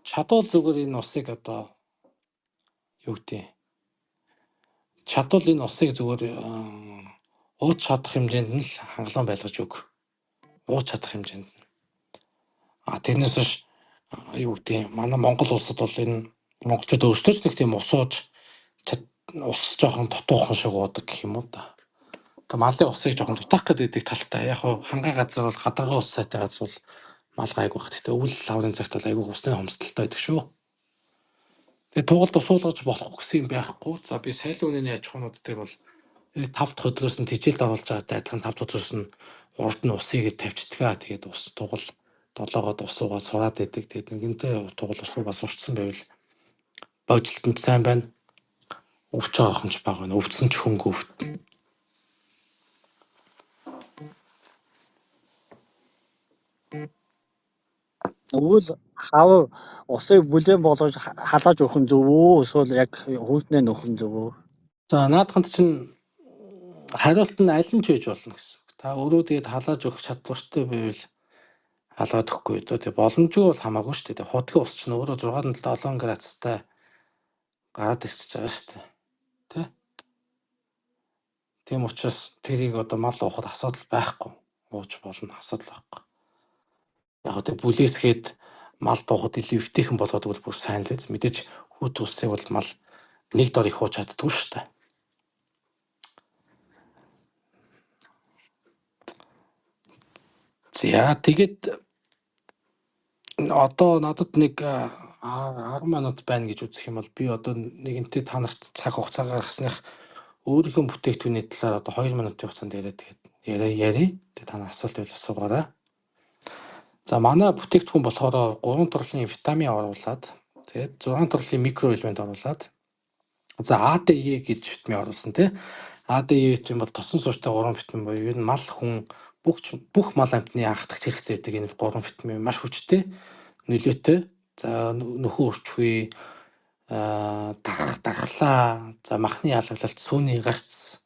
Чадвал зүгээр энэ усыг одоо юу гэдэг чадвал энэ усыг зүгээр ууж чадах хэмжээнд нь л хангалуун байлгаж өг. Ууж чадах хэмжээнд нь. Тэрнээс хойш юу гэдэг манай Монгол улсад бол энэ Монголчууд өөрсдөө ч нэг тийм ус ууж ус жоохон дутуухан шиг уудаг гэх юм уу да. Одоо малын усыг жоохон дутаах гэдэг талтай. Яг хуу хангай газар бол гадаргын ус сайтай газар бол мал гайгүй байх. Гэхдээ өвөл хаврын цагт бол айгүй усны хомсдолтой байдаг шүү. Тэгээ тугалд ус уулгаж болохгүй гэсэн юм байхгүй. За би сайлын үнэний аж ахуйнууд дээр бол 5 дахь өдрөөс нь тэжээлд оруулж байгаатай адилхан 5 дахь өдрөөс нь урд нь усыг тавьчихдаг. Тэгээд ус тугал долоогоод ус уугаа сураад байдаг. Тэгээд нэгэнтээ тугал ус уугаа сурчсан байвал божилтонд сайн байна. Өвч орох нь ч бага байна. Өвдсөн ч хөнгө өвд. Өвөл хавар усыг бүлээн болгож халааж өгөх нь зөв үү? Эсвэл яг хүйтнээ нөхөх нь зөв үү? За наадханд чинь хариулт нь аль нь ч байж болно гэсэн үг. Та өөрөө тэгээд халааж өгөх чадвартай байвал халаад өгөхгүй дөө. Тэгээ боломжгүй бол хамаагүй шүү дээ. Худгийн ус чинь өөрөө 6-7 градустай гараад ирчихэж байгаа шүү дээ. Тэ? Тийм учраас тэрийг одоо мал уухад асуудал байхгүй. Ууж болно, асуудал байхгүй. Яг гоо тэг бүлээсгээд мал дуухад илүү эвтэйхэн болгоод бол бүр сайн л биз. Мэдээж хүүт усыг бол мал нэг дор их ууж чаддгүй шүү дээ. За тэгээд одоо надад нэг 10 минут байна гэж үзэх юм бол би одоо нэгэнтээ та нарт цаг хугацаа гаргасных өөрийнхөө бүтээгдэхүүний талаар одоо 2 минутын хугацаанд яриад тэгээд яриа. Тэгээд та нар асуулт байвал асуугаарай. За манай бүтээгдэхүүн болохоор 3 төрлийн витамин оруулаад тэгээд 6 төрлийн микроэлемент оруулаад за ADE гэж витамин оруулсан тий. ADE витамин бол тосон суурьтай 3 витамин буюу ер нь мал хүн бүх мал амьтны анхдагч хэрэгцээ байдаг энэ 3 витамин маш хүчтэй, нөлөөтэй. За нөхөн өрчгүй, дархлаа, за махны ялаглалт, сүүний гарц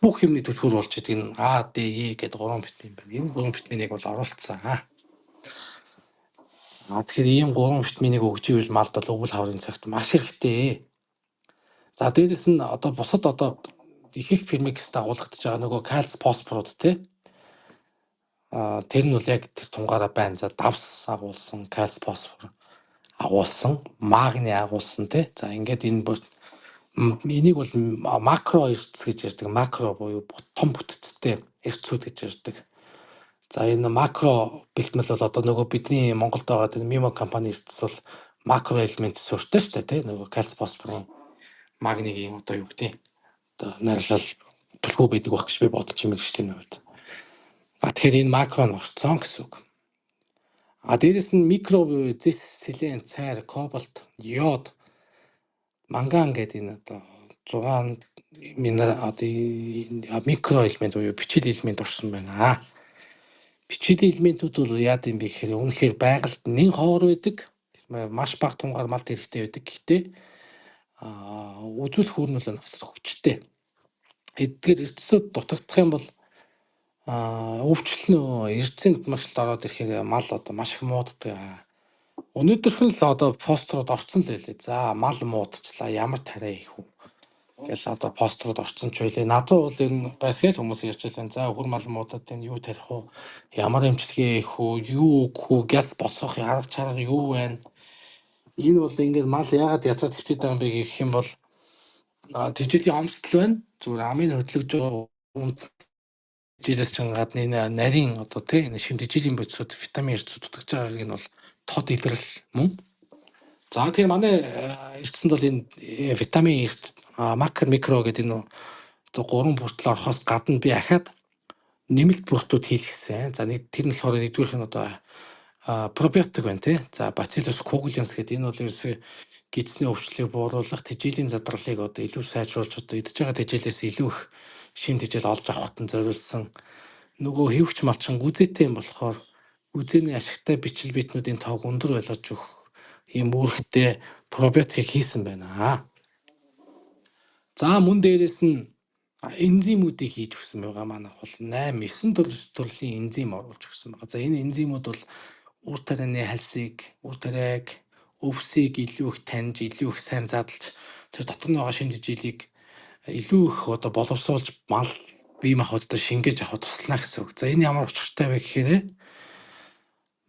бүх юмны түлхүүр болж идэг энэ А, Д, Е гэдэг 3 витамин байна. Энэ 3 витаминыг бол оруулсан. Тэгэхээр ийм 3 витаминыг өгч ивэл малд бол өвөл хаврын цагт маш хэрэгтэй. За дээрэс нь одоо бусад одоо их их фермикс дагуулгадж байгаа нөгөө кальц, фосфорууд те. Тэр нь бол яг тэр тунгаараа байна. За давс агуулсан, кальц, фосфор агуулсан, магни агуулсан те. За ингээд энэ бүр энийг бол макро эрдэс гэж ярьдаг. Макро буюу том бүтцтэй эрдэсүүд гэж ярьдаг. За энэ макро бэлтгэл бол одоо нөгөө бидний Монголд байгаа тэр Mimo компани эрдэс бол макро элемент суурьтай шүү дээ те. Нөгөө кальц, фосфорын, магнигийн одоо юу гэдэг одоо найрлал түлхүү байдаг байх гэж би бодож юм мэргэжлийн хувьд. Тэгэхээр энэ макро нь орцсон гэсэн үг. Дээрэс нь микро буюу зэс, селен, цайр, кобальт, йод, манган гэдэг энэ одоо 6 минерал одоо микро элемент буюу бичил элемент орсон байна. Бичил элементүүд бол яад юм бэ гэхээр үнэхээр байгальд нэн ховор байдаг. Маш бага тунгаар малд хэрэгтэй байдаг. Гэхдээ үзүүлэх үр нь бол асар хүчтэй. Эдгээр эрдэсүүд дутагдах юм бол өвчлөн эрдэсийн дутмагчлалд ороод ирэхээр мал одоо маш их мууддаг. Өнөөдөрхөн л одоо пострууд орцсон л байлээ. За мал муудчихлаа, ямар тариа их үү гэл одоо пострууд орцсон ч байлээ. Над руу бол энэ байсгаал хүмүүс ярьж байсан. За өхөр мал муудаад энэ юу тарих уу? Ямар эмчилгээ хийх үү? Юу өгөх үү? Гяс босгох арга чарга юу байна? Энэ бол ингээд мал яагаад язаар твтээд байгаа юм бэ гэх юм бол тэжээлийн хомсдол байна. Зүгээр амын хөдлөж байгаа үндэс чинь гадна энэ нарийн одоо тий энэ шим тэжээлийн бодисууд витамин эрдэсүүд дутагдж байгааг нь бол тод илрэл мөн. За тэгэхээр манай эрдэсэнд бол энэ витамин эрт макро микро гэдэг энэ одоо 3 бүртэл орохоос гадна би ахаад нэмэлт бүртүүд хийлгэсэн. За нэг тэр нь болохоор нэгдүгээрх нь одоо пробиотик байна тий. За Bacillus coagulans гэдэг энэ бол ерөөсөө гидсний өвчлөлийг бууруулах, тэжээлийн задарлыг одоо илүү сайжруулж одоо идэж байгаа тэжээлээс илүү их шим тэжээл олж авахт нь зориулсан. Нөгөө хэвч малчин гүзээтэй юм болохоор гүзээний ашигтай бичил битнүүдийн тоог өндөр байлгаж өгөх ийм үүрэгтэй пробиотикийг хийсэн байна. За мөн дээрээс нь энзимүүдийг хийж өгсөн байгаа. Манайх бол 8 9 төрлийн энзим оруулж өгсөн байгаа. За энэ энзимүүд бол үр тарианы хальсыг, үр тариаг, өвсийг илүү их таньж, илүү их сайн задлж тэр дотор нь байгаа шим тэжээлийг илүү их одоо боловсруулж мал бие махбоддоо шингээж авахд туслана гэсэн үг. За энэ ямар учиртай вэ гэхээр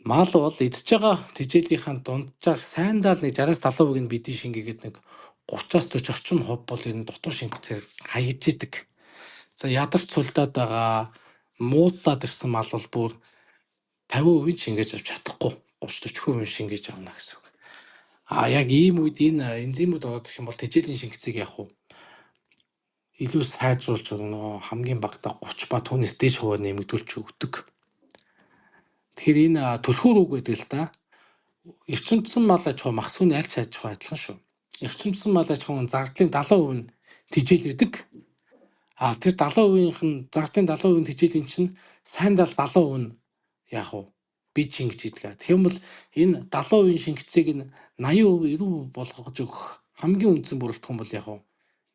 Мал бол идж байгаа тэжээлийнхаа дунджаар сайндаа л нэг 60-аас 70% нь бидийн шингээгээд нэг 30-аас 40 орчим хувь бол энэ дутуу шингэцээр хаягдж идэг. За ядарч сулдаад байгаа муудаад ирсэн мал бол бүр 50% шингээж авч чадахгүй 30 40% шингээж авна гэсэн үг. А яг ийм үед энэ энзимүүд ороод ирэх юм бол тэжээлийн шингэцийг яг уу илүү сайжруулж нөгөө хамгийн багадаа 30 ба түүнээс дээш хувиар нэмэгдүүлж өгдөг. Тэгэхээр энэ түлхүүр үг гэдэг л да. Эрчимдсэн мал аж ахуй мах сүүний аль ч аж ахуй адилхан шүү. Эрчимдсэн мал аж ахуйн зардлын 70% нь тэжээл байдаг. А тэр 70%-ийнх нь зардлын 70% тэжээлийн чинь сайн дал 70% нь яг уу би чингэж идэг. Тэгэх юм бол энэ 70% шингэцийг нь 80%, 90% болгож өгөх хамгийн үндсэн бүрэлдэхүүн бол яг уу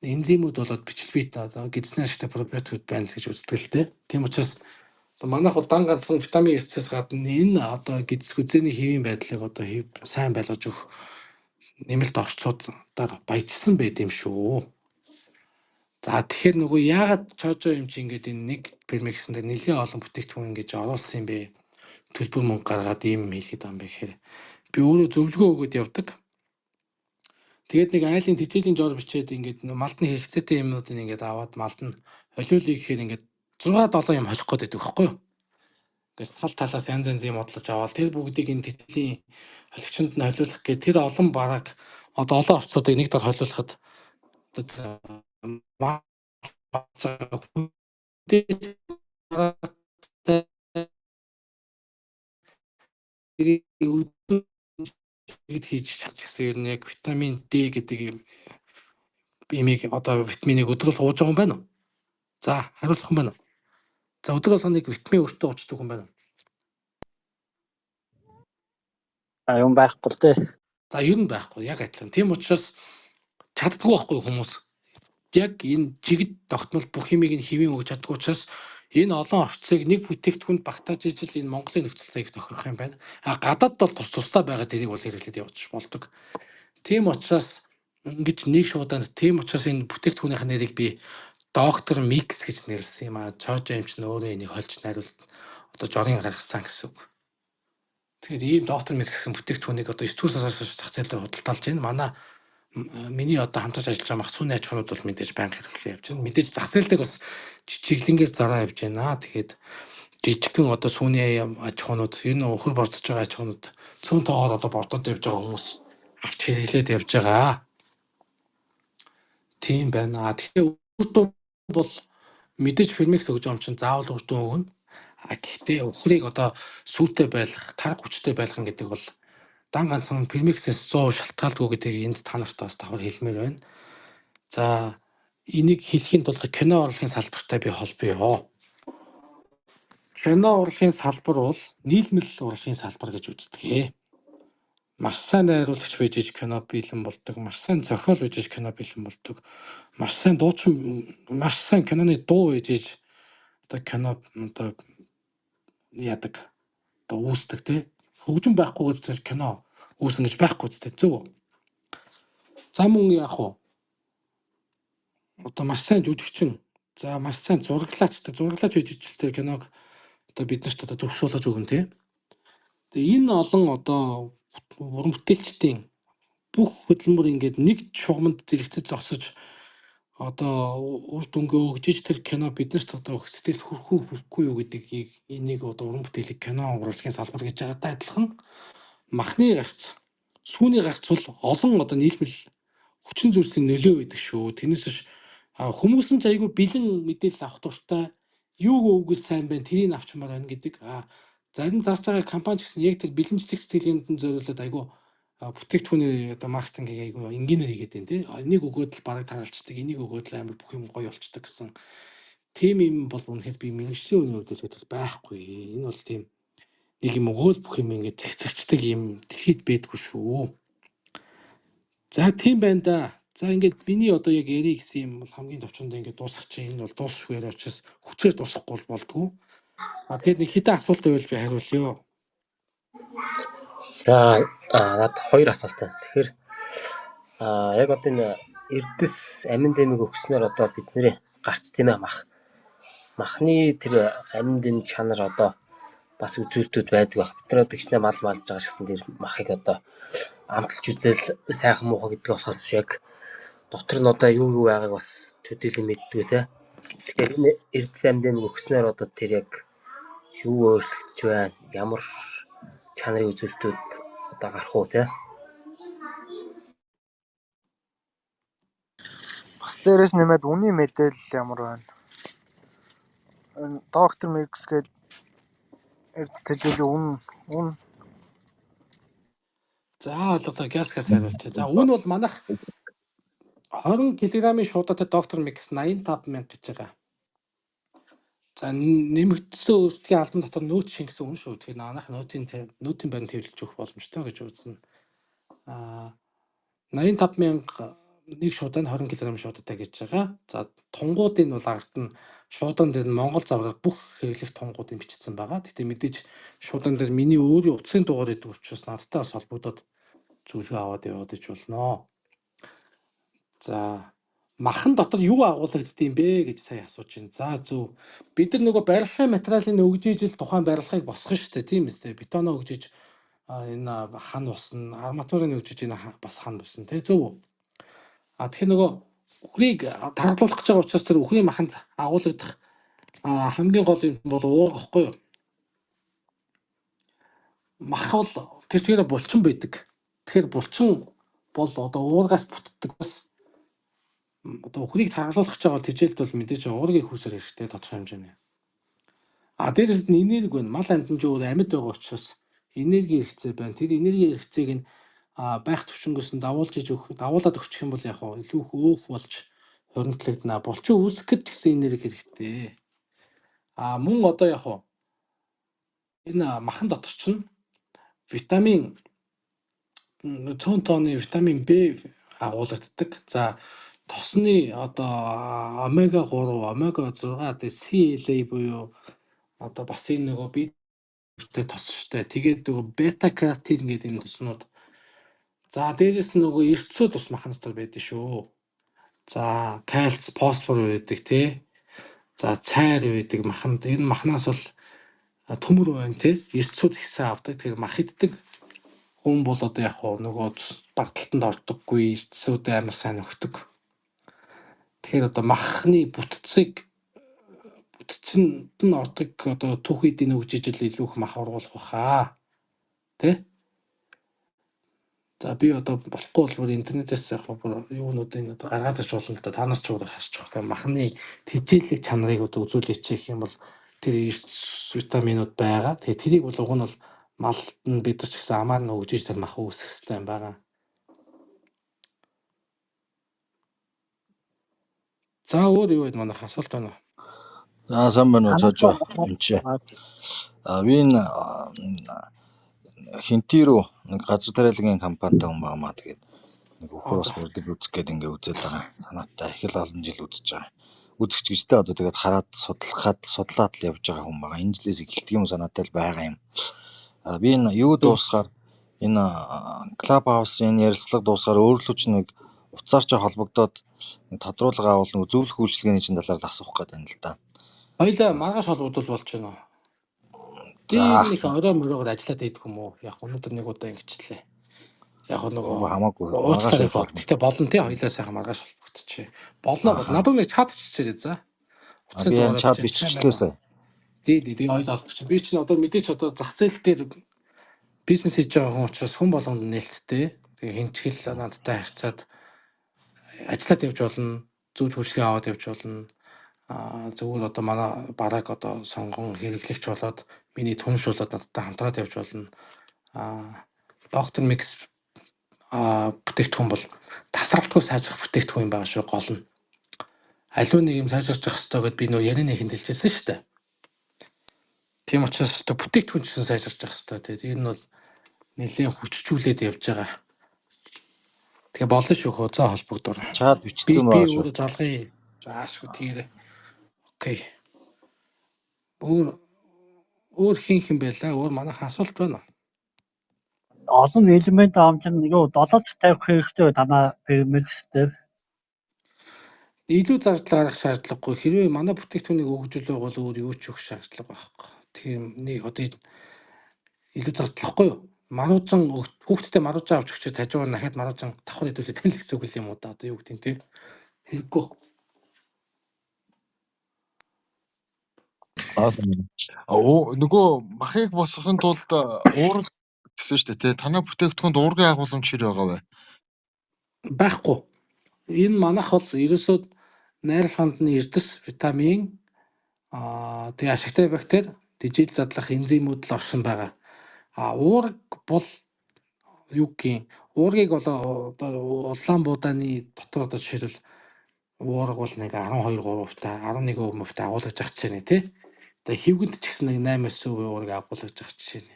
энзимүүд болоод бичил бета гэдэсний ашигтай пробиотикууд байна л гэж үздэг л дээ. Тийм учраас манайх бол дан ганцхан витамин С-ээс гадна энэ одоо гэдэс гүзээний хэвийн байдлыг одоо сайн байлгаж өгөх нэмэлт орцуудаар баяжсан байд юм шүү. За тэгэхээр нөгөө яагаад чожоо юм чи ингээд энэ нэг пермиксэн дээр нэлээд олон бүтээгдэхүүн ингэж оруулсан юм бэ? Төлбөр мөнгө гаргаад ийм юм хийлгээд байгаа юм бэ гэхээр би өөрөө зөвлөгөө өгөөд явдаг. Тэгээд нэг айлын тэжээлийн жор бичээд ингээд малдны хэрэгцээтэй юмнуудыг ингээд аваад малд нь холиулъя гэхээр ингээд 6 7 юм холих гээд байдаг байхгүй юу? Ингээд тал талаас янз янз юм бодлож аваад тэр бүгдийг энэ тэжээлийн холигчонд нь холиулах гээд тэр олон бараг одоо олон орцуудыг нэг дор холиулахад хийж чадчихсан ер нь яг витамин D гэдэг имийг одоо витаминыг өдөр бол ууж байгаа юм байна уу? За хариулах юм байна уу? За өдөр болгоныг витамин өртөө уучдаг юм байна уу? А юм байхгүй л дээ. За ер нь байхгүй яг адилхан. Тийм учраас чаддгүй байхгүй хүмүүс. Яг энэ жигд тогтмол бүх юмыг нь хэвийн өгч чаддгүй учраас энэ олон орцыг нэг бүтээгдэхүүнд багтааж ижил энэ Монголын нөхцөлтэй их тохирох юм байна. А гадаад бол тус тусдаа байгаа тэрийг бол хэрэглээд явууч болдог. Тийм учраас ингэж нэг шуудаанд тийм учраас энэ бүтээгдэхүүнийх нэрийг би доктор Микс гэж нэрлсэн юм а. Чожо юм чинь өөрөө энийг хольж найруулт одоо жорын гаргасан гэсэн үг. Тэгэхээр ийм доктор Микс гэсэн бүтээгдэхүүнийг одоо 9 дугаар сараас хойш зах зээл дээр худалдаалж байна. Манай миний одоо хамтарч ажиллаж байгаа мах сүүний аж ахуйнууд бол мэдээж байнга хэрэглээ явж байна. Мэдээж зах зээл дээр бас жижиглэнгээр зараа явж байна. Тэгээд жижигхэн одоо сүүний аж ахуйнууд ер нь өхөр бордож байгаа аж ахуйнууд цөөн тоогоор одоо бордоод явж байгаа хүмүүс авч хэрэглээд явж байгаа. Тийм байна. Тэгэхээр үр дүн бол мэдээж фермикс өгж байгаа юм чинь заавал үр дүн өгнө. А гэхдээ өхрийг одоо сүйтэй байлгах, тарг хүчтэй байлгах гэдэг бол дан ганцхан фермиксээс 100% шалтгаалдгүй гэдгийг энд та нарт бас давхар хэлмээр байна. За энийг хэлэхийн тулд кино урлагийн салбартай би холбоё. Кино урлагийн салбар бол нийлмэл урлагийн салбар гэж үздэг. Маш сайн найруулагч байж иж кино бэлэн болдог, маш сайн зохиол байж иж кино бэлэн болдог, маш сайн дуучин, маш сайн киноны дуу байж иж одоо кино одоо яадаг, одоо үүсдэг тий. Хөгжим байхгүйгээр тэр кино үүснэ гэж байхгүй зү зөв үү? За мөн яах вэ? Одоо маш сайн жүжигчин, за маш сайн зураглаач, зураглаач байж иж тэр киног одоо бид нарт одоо төвшүүлж өгнө тий. Тэгээ энэ олон одоо уран бүтээлчдийн бүх хөдөлмөр ингээд нэг чугамд зэрэгцэж зогсож одоо үр дүнгээ өгж иж тэр кино биднэрт одоо сэтгэлд хүрэх үү хүрэхгүй юу гэдгийг энийг одоо уран бүтээлийг кино урлагийн салбар гэж байгаатай адилхан махны гарц, сүүний гарц бол олон одоо нийлмэл хүчин зүйлсийн нөлөө байдаг шүү. Тэрнээс биш хүмүүс нь ч айгүй бэлэн мэдээлэл авах дуртай, юуг өгвөл сайн байна тэрийг авчмаар байна гэдэг. А зарим зарж байгаа компани ч гэсэн яг тэр бэлэнчлэх сэтгэлгээнд нь зориулаад айгүй бүтээгдэхүүний одоо маркетингийг айгүй энгийнээр хийгээд байна тий. Энийг өгөөд л бараг тараалчдаг, энийг өгөөд л амар бүх юм гоё болчдөг гэсэн тийм юм бол үнэхээр би мэргэжлийн үний хувьд л байхгүй. Энэ бол тийм нэг юм өгөөл бүх юм ингээд зэгцэгчдэг юм дэлхийд байдгүй шүү. За тийм байна да. За ингээд миний одоо яг ярих гэсэн юм бол хамгийн товчонд ингээд дуусгах чинь энэ бол дуусахгүй яриа учраас хүчээр дуусгахгүй болдгоо. А тэгээд нэг хэдэн асуулт байвал би хариулъя. За надад хоёр асуулт байна. Тэгэхээр яг одоо энэ эрдэс амин дэмэг өгснөөр одоо бидний гарц тийм ээ мах. Махны тэр амин дэм чанар одоо Бас үзүүлэлтүүд байдаг байх. Бид нар одоо гिचнэ мал малж байгаа ч гэсэн тэр махыг одоо амталж үзэл сайхан муухай гэдэг болохоос яг дотор нь одоо юу юу байгааг бас төдийлөн мэддэггүй те. Тэгэхээр энэ эрдэс амьд өгснөөр одоо тэр яг юу өөрчлөгдөж байна, ямар чанарын үзүүлэлтүүд одоо гарах уу те. Бас дээрээс нэмээд үнийн мэдээлэл ямар байна? Энэ Доктор Микс гээд эрдэс тэжээлийн үн За, ойлголоо. Гялскаас хариулчих. За, үн бол манайх 20 кг-ийн шуудатай Доктор Микс 85 мянга гэж байгаа. За, нэмэгдсэн өөрчлөлийн албан дотор нөөц шингэсэн үн шүү. Тэгэхээр манайх нөөтийн баримт хэвлэж өгөх боломжтой гэж үзнэ. 85 мянга нэг шуудаа нь 20 кг шуудатай гэж байгаа. За, тунгуудын бол ард нь шуудан дээр нь Монгол загвараар бүх хэрэглэх тунгуудыг бичсэн байгаа. Гэтэ мэдээж шуудан дээр миний өөрийн утсын дугаар идэг учраас надтай бас холбогдоод зөвлөгөө аваад яваад ич болно. За, махан дотор юу агуулгаддаг юм бэ гэж сая асууж байна. За, зөв. Бид нар нөгөө барилгын материалын өгжиж л тухайн барилгыг босгоно шүү дээ. Тийм үстэй. Бетоноо өгжиж энэ хан босно, арматурын өгжиж энэ бас хан босно, тий, зөв үү? А тэгэхээр нөгөө үхрийг таргалуулах гэж байгаа учраас тэр үхрийн маханд агуулгадах хамгийн гол юм бол уурга гэхгүй юу? Мах бол тэр чигээр булчин байдаг. Тэгэхээр булчин бол одоо уургаас бүтдэг бас одоо үхрийг таргалуулах гэж байгаа бол тэжээлд бол мэдээж уургийн хүүсэр хэрэгтэй тодорхой хэмжээний. А дээрэс нь энерги байна. Мал амьтан ч өөр амьд байгаа учраас энерги хэрэгцээ байна. Тэр энерги хэрэгцээг нь байх төвшөнгөөс нь давуулж иж өгөх, давуулаад өгчих юм бол яг хоо илүү их өөх болж хуримтлагдана. Булчин үүсгэх гэж гэсэн энерги хэрэгтэй. А мөн одоо яг хоо энэ махан дотор чинь витамин цөөн тооны витамин B агуулгаддаг. За, тосны одоо омега 3, омега 6, тэгээ CLA буюу одоо бас энэ нөгөө бие хүчтэй тос штэ. Тэгээд нөгөө бета каротин гэдэг энэ тоснууд. За, дээрэс нь нөгөө эрцүүд бас махан дотор байдаг шүү. За, кальц, фосфор байдаг тий. За, цайр байдаг маханд. Энэ махнаас бол төмөр байна тий. Эрцүүд их сайн авдаг. Тэгэхээр мах иддэг хүн бол одоо яг хуу нөгөө багталтанд ордоггүй, эрцүүдээ амар сайн өгдөг. Тэгэхээр одоо махны бүтцийг бүтцэнд нь ордог одоо түүхийдийн өгж ижил илүү их мах ургуулах баха. Тэ? За, би одоо болохгүй бол бүр интернетээс яг бүр юунуудыг одоо гаргаад ирч болно л да. Та нар ч өөр харчих واخ. Махны тэжээлэг чанарыг одоо үзүүлээч гэх юм бол тэр эрс витаминууд байгаа. Тэгээ тэрийг бол уг нь бол малд нь бид нар ч гэсэн амаар нь өгж иж тэр мах үүсгэх хэрэгтэй юм байгаа. За, өөр юу вэ, манайх асуулт байна уу? За, сайн байна уу, цоожоо юм чи. Би энэ Хинти рүү нэг газар тариалангийн компанитай хүн байгаа маа, тэгээд нэг үхэр бас хурдаж үзэх гээд ингээ үзээд байгаа. Санаатай их л олон жил үзэж байгаа. Үзэгч гэжтэй одоо тэгээд хараад судлахад судлаад л явж байгаа хүн байгаа. Энэ жилээс эхэлдэг юм санаатай л байгаа юм. Би энэ юу дуусгаар энэ Club House энэ ярилцлага дуусгаар өөрлөө ч нэг утсаар ч холбогдоод нэг тодруулга авал нэг зөвлөх үйлчилгээний чинь талаар л асуух гээд байна л да. Хоёлаа маргааш холбогдвол болж байна уу? Би нэг орой мөрөөр ажиллаад идэх юм уу? Яг өнөөдөр нэг удаа ингэчлээ. Яг нөгөө хамаагүй уучлаарай их бод. Гэтэ болно тий, хоёлаа сайхан маргааш холбогдчихъя. Болно бол надад нэг чат биччихээ за. Утасны би энэ чат биччихлээсэй. Тий, тий, тий, хоёлаа холбогдчих. Би чинь одоо мэдээч одоо зах зээл дээр бизнес хийж байгаа хүн учраас хүн болгонд нээлттэй. Тэгээ хинчгэл надтай харьцаад ажиллаад явж болно. Зөв түвшгээ аваад явж болно. Зүгээр одоо манай барааг одоо сонгон хэрэглэгч болоод миний түнш болоод надтай хамтраад явж болно. Доктор Микс бүтээгдэхүүн бол тасралтгүй сайжрах бүтээгдэхүүн юм байгаа шүү гол нь. Аливаа нэг юм сайжирч явах хэрэгтэй гэдээ би нөө ярианы ихэнд хэлжсэн шүү дээ. Тийм учраас одоо бүтээгдэхүүн ч гэсэн сайжирч явах хэрэгтэй. Тэгээд энэ нь бол нэлээд хүчжүүлээд явж байгаа. Тэгээ болно шүү хөө, за холбогдвор. Чат Би бичсэн би байгаа шүү. өөрөө залгая. Заашгүй тэгэрэ. Окей. Өөр өөр хин хин байлаа. Өөр манайх асуулт байна уу? Олон элемент амлан юу 7 тавих хэрэгтэй танаа микс дээр. Илүү зардал гаргах шаардлагагүй. Хэрвээ манай бүтээгдэхүүнийг өгжүүлээ бол өөр юу ч өгөх шаардлага байхгүй. Тийм нэг одоо илүү зардлахгүй юу? Маруужин хүүхдтэй маруужин авч өгчөө тажуугаар дахиад маруужин давхар хэдүүлээ тань л гэсэн үг юм уу да, одоо юу гэдэг нь те. Хэрэггүй. Аа сайн. Нөгөө махыг босгохын тулд уурга гэсэн шүү дээ тий. Танай бүтээгдэхүүнд уургын агуулмж хэр байгаа вэ? Байхгүй. Энэ манах бол ерөөсөө найруулганд нь эрдэс витамин, тэгээ ашигтай бактери, тэжээл задлах энзимүүд л орсон байгаа. А уург бол юу гин уургийг бол одоо улаан буудааны дотор одоо жишээлбэл уурга бол нэг 12 3% та 11% та агуулгаж авч жишээ нэ тий. Тэгээ хэвгэнд ч гэсэн нэг 8 9% уурга агуулгаж авч жишээ нэ.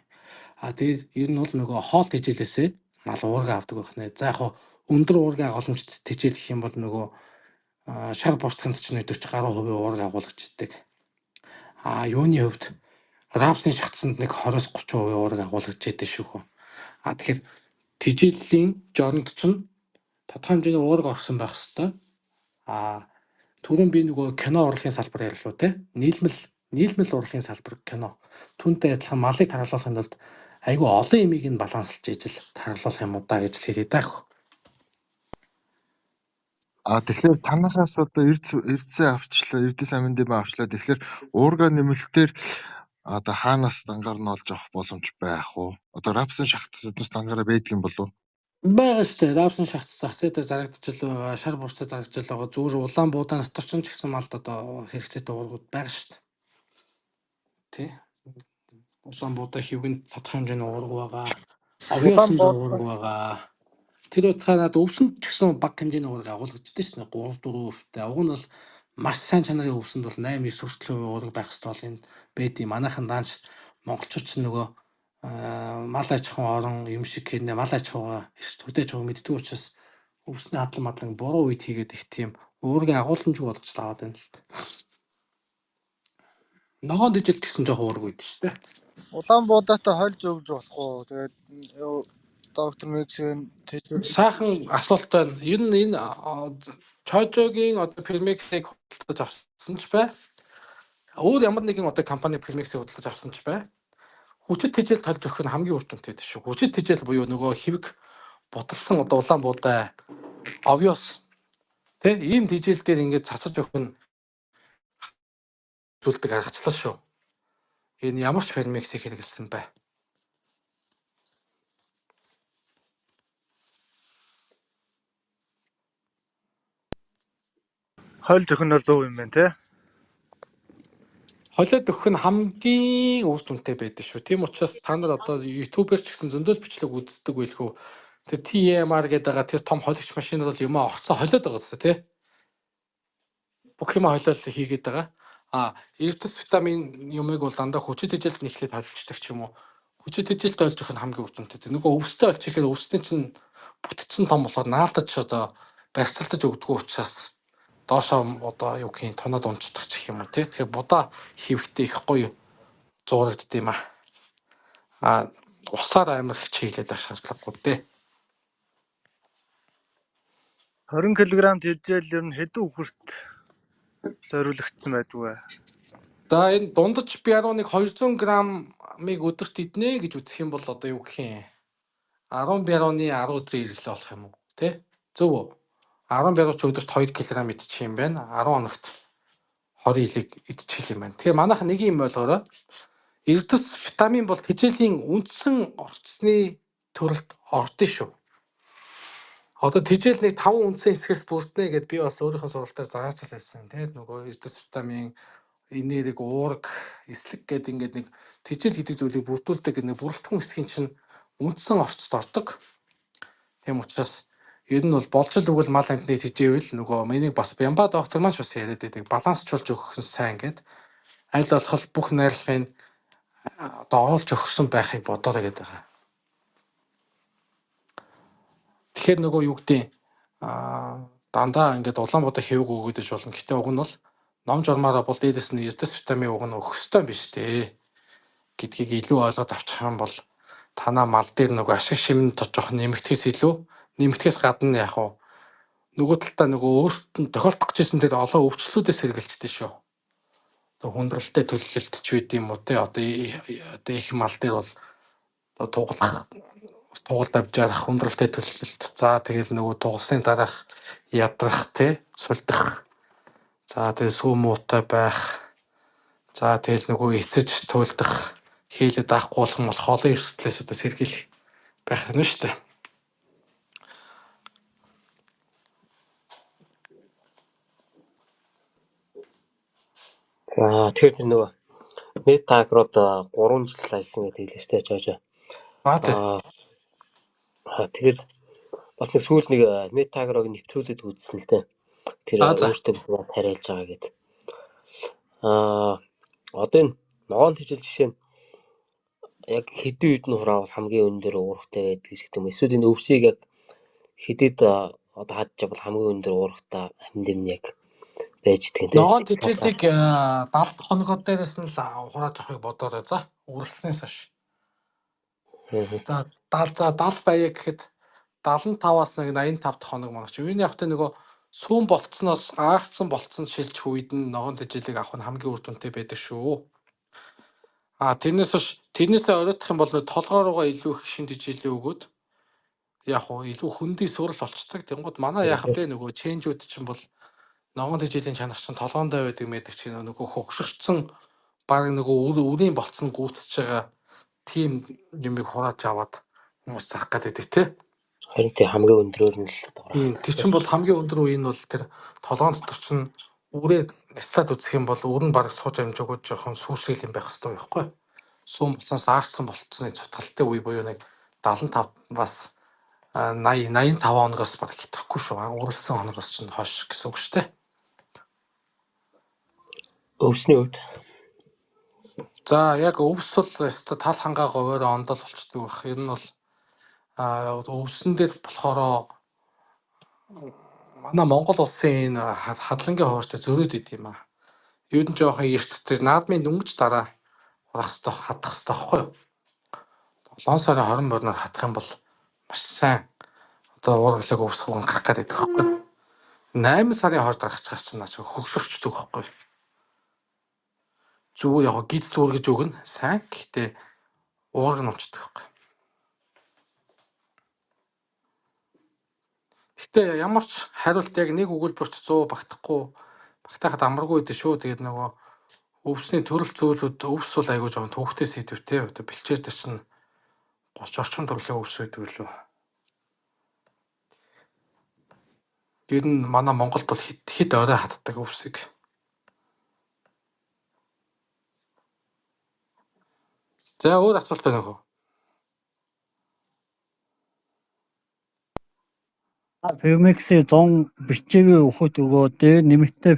А тэгээд ер нь бол нөгөө хоол тэжээлээсээ мал уурга авдаг байх нэ. За яг хоо өндөр уургийн агуулмжт тэжээл гэх юм бол нөгөө шар бурцганд ч нэг 40 гаруй хувийн уурга агуулгаж идэг. А юуны хувьд рапсны шатсанд нэг 20-30% уурга агуулгаж идэг шүү хөө. А тэгэхээр тэжээлийн жоронд чинь тодорхой хэмжээний уурга орсон байх хэвээр. А түрүүн би нөгөө кино урлагийн салбар ярьлаа те. Нийлмэл урлагийн салбар кино. Түүнтэй адилхан малыг тархалуулахын тулд айгүй олон юмыг нь баланслж ижил тархалуулах юм уу да гэж хэлээ таах. А тэгэхээр танахаас одоо эрдэсээ авчлаа, эрдэс амин дэмэ авчлаа. Тэгэхээр уурга нэмэлтээр одоо хаанаас дангаар нь олж авах боломж байх уу? Одоо рапсын шахтас эднес дангаараа байдаг юм болов уу? Байгаа шүү дээ. Рапсын шахт зах зээдээ зарагдчихл байгаа, шар бурцаа зарагдчихл байгаа. Зүгээр улаан буудаан дотор ч гэсэн малд одоо хэрэгцээтэй уургууд байгаа шүү дээ. Тэ? Улаан буудаа хэвгэнд тодорхой хэмжээний уурга байгаа. Овийн Улаан усанд бууд уурга байгаа. Тэр утгаараа өвсөнд ч гэсэн бага хэмжээний уурга агуулгаддаг шүү дээ. 3 4%-тай. Уг нь бол маш сайн чанарын өвсөнд бол 8 9 хүртэл хувийн уурга байх ёстой бол энэ бэди. Манайхан даанч монголчууд ч нөгөө мал аж ахуйн орон юм шиг хэрнээ мал аж ахуйгаа эрт хөдөө аж ахуйг мэддэг учраас өвсний хадлан мадлан буруу үед хийгээд их тийм уургийн агуулмжгүй болгож л аваад байна л та. Ногоон дижил гэсэн жоох уурга үйд шүү дээ. Улаан буудаатай хольж өгж болох уу? Тэгээд юу доктор Миксийн тэжээл Сайхан асуулт байна. Ер нь энэ Чожогийн одоо Пермексийг худалдаж авсан ч бай. Өөр ямар нэгэн одоо компани Пермексийг худалдаж авсан ч бай. Хүчит тэжээл толж өгөх нь хамгийн үр дүнтэй шүү. Хүчит тэжээл буюу нөгөө хэвэг будалсан одоо улаан буудай овёс тэ ийм тэжээл дээр ингээд цацаж өгөх нь зүйлдэг аргачлал шүү. Энэ ямар ч Пермексийг хэрэгэлсэн бай. Хольж өгөх нь бол зөв юм байна те. Холиод өгөх нь хамгийн үр дүнтэй байдаг шүү. Тийм учраас та нар одоо YouTube-ээр ч гэсэн зөндөл бичлэг үздэг байлгүй. Тэр TMR гэдэг байгаа тэр том холигч машин бол юм орцоо холиод байгаа зү тий. Бүх юм холиол хийгээд байгаа. А эрдэс витамин юмыг бол дандаа хүчит тэжээлд нэхлээд холилчдаг ч юм уу. Хүчит тэжээлд олж өгөх нь хамгийн үр дүнтэй. Нөгөө өвстэй олж ихээр өвсний чинь бүтцэн том болохоор наалтаж одоо барьцаалтаж өгдөггүй учраас доошоо одоо юу гэх юм тунаад унцдаг ч гэх юм уу тий. Тэгэхээр будаа хийвхтэй их гоё зуурагдд юм аа. А усаар амар их чиглээд байх шаардлагагүй дээ. 20 кг тэжээл ер нь хэдэн үхэрт зориулагдсан байдаг вэ? За энэ дундаж бярууны 200 граммыг өдөрт иднэ гэж үзэх юм бол одоо юу гэх юм 10 бярууны 10 өдрийн хэрэглээ болох юм уу тий? Зөв үү? 10 бяруу ч өдөрт 2 кг идчих юм байна. 10 хоногт 20 илэг идчих юм байна. Тэгэхээр манайх нэг юм ойлгоорой. Эрдэс витамин бол тэжээлийн үндсэн орцны төрөлд ордон шүү. Одоо тэжээл нэг 5 үндсэн хэсгээс бүрднэ гэд би бас өөрийнхөө сургалтаар зааж л байсан. Тэгээд нөгөө эрдэс витамин, энерги, уурга, эслэг гэдэг ингээд нэг тэжээл гэдэг зүйлийг бүрдүүлдэг нэг бүрэлдэхүүн хэсгийн чинь үндсэн орцод ордог. Тийм учраас ер нь бол болж л өгвөл мал амьтны тэжээвэл нөгөө миний бас Бямба доктор маань ч бас яриад байдаг. Балансчулж өгөх нь сайн гэд. Аль болох бүх найрлагыг одоо оруулж өгсөн байхыг бодоорой гэдэг байгаа. Тэгэхээр нөгөө юу гэдэг дандаа ингээд Улаанбаатар хэвэг өгөөд иж болно. Гэтэ уг нь бол ном журмаараа бол дээрээс нь эрдэс витамин уг нь өгөх ёстой юм биш үү гэдгийг илүү ойлгоод авчих юм бол танаа мал дээр нөгөө ашиг шимэн жоох нэмэгдэхээс илүү нэмэгдэхээс гадна яг уу нөгөө талдаа нөгөө өөрт нь тохиолдох гэжсэн дээр олон өвчлөлүүдээс сэргэлждэг шүү. Хүндрэлтэй төлөлт ч байд юм уу те, одоо одоо их мал дээр бол одоо тугалах, тугалд авч ярах хүндрэлтэй төлөлт. За, тэгэл нөгөө тугалсны дараах ядрах те, сулдах. За, тэгэл сүү муутай байх. За, тэгэл нөгөө эцэж туйлдах, хийлэд авахгүй болох юм бол холын эрсдлээс одоо сэргийлэх байх нь шүү дээ. За, тэгэхээр тэр нөгөө Метагрод 3 жил ажилласан гэдэг хэлээ шүү дээ, Жожо. Аа, тий. Аа, тэгээд бас нэг сүүл нэг Метагрог нэвтрүүлээд үзсэн л дээ. Тэр өөртөө тариалж байгаа гэдэг. Аа, одоо энэ ногоон тэжил жишээ нь яг хэдэн үед нь хураавал хамгийн өндөр уургатай байдаг шиг юм. Эсвэл энэ өвсийг яг хэдэд одоо хадж явбал хамгийн өндөр уургатай амин дэмний яг байж идэх юм те. Ногоон тэжээлийг 70 хоногод дээрээс нь л хурааж авахыг бодоорой, за. Үрэлснээс хойш. За, 70, за, 70 байя гэхэд 75-аас нэг 85 хоног моног чи. Үүний явахтай нөгөө сүүн болцсоноос аагцсан болцсон шилжих үед нь ногоон тэжээлийг авах нь хамгийн үр дүнтэй байдаг шүү. А тэрнээс хойш, тэрнээсээ оройтох юм бол толгой руугаа илүү их шин тэжээлээ өгөөд яг уу илүү хөндий сүрэл болчдөг. Тэнгууд манай яах вэ, нөгөө ченжүүд чинь бол ногоон тэжээлийн чанар чинь толгоондоо байдаг мэдэг чинь нөгөө хөгшөрцөн баг нөгөө үр үрийн болцсон гүйцэж байгаа тийм юмыг хурааж аваад хүмүүс зарах гэдэг те. Харин тий, хамгийн өндрөөр нь л одоо Тийм, тэр чинь бол хамгийн өндөр үе нь бол тэр толгоон дотор чинь үрээ няцаад үзэх юм бол үр нь бараг сууж амжаагүй жоохон сүүршил юм байх хэрэгтэй байхгүй. Сүүн болцсоноос аарцсан болцсны цутгалтай үе буюу нэг 75 бас 80 85 хоногоос бараг хэтрэхгүй шүү. Үрэлсэн хоногоос чинь хойш гэсэн үг шүү дээ. Өвсний үед. За, яг өвс бол өстой тал хангаа говьор ондол болчдөг байх. Ер нь бол өвсөн дээр болохоор манай Монгол улсын энэ хадлангийн хуваарьтай зөрөөд идэв юм аа. Юу нь жоохон эрт тэр наадмын дөнгөж дараа хурах хэвээр, хадах хэвээр байхгүй юу? 7 сарын 20 борноор хадах юм бол маш сайн одоо уургалаг өвсөх уг гарах гэдэг байхгүй юу? 8 сарын 20 гаргачихаар чинь наач хөгшөрчдөг байхгүй юу? Зүгээр яг гиз дүүргэж өгнө. Сайн, гэхдээ уурга нь унцдаг байхгүй. Гэтэ ямар ч хариулт яг нэг өгүүлбэрт 100 багтахгүй, багтаахад амаргүй дээ шүү. Тэгээд нөгөө өвсний төрөл зөөлүүд, өвс бол айгүй жоохон төвхтэй сэдвтэй. Одоо бэлчээр дээр чинь 30 орчим төрлийн өвс байдаг лөө. Ер нь манай Монголд бол хэд хэд орой хатдаг өвсийг. За, өөр асуулт байна уу? Premix-ийн 100 бичээвийн өхөд өгөө дээр нэмэгтэй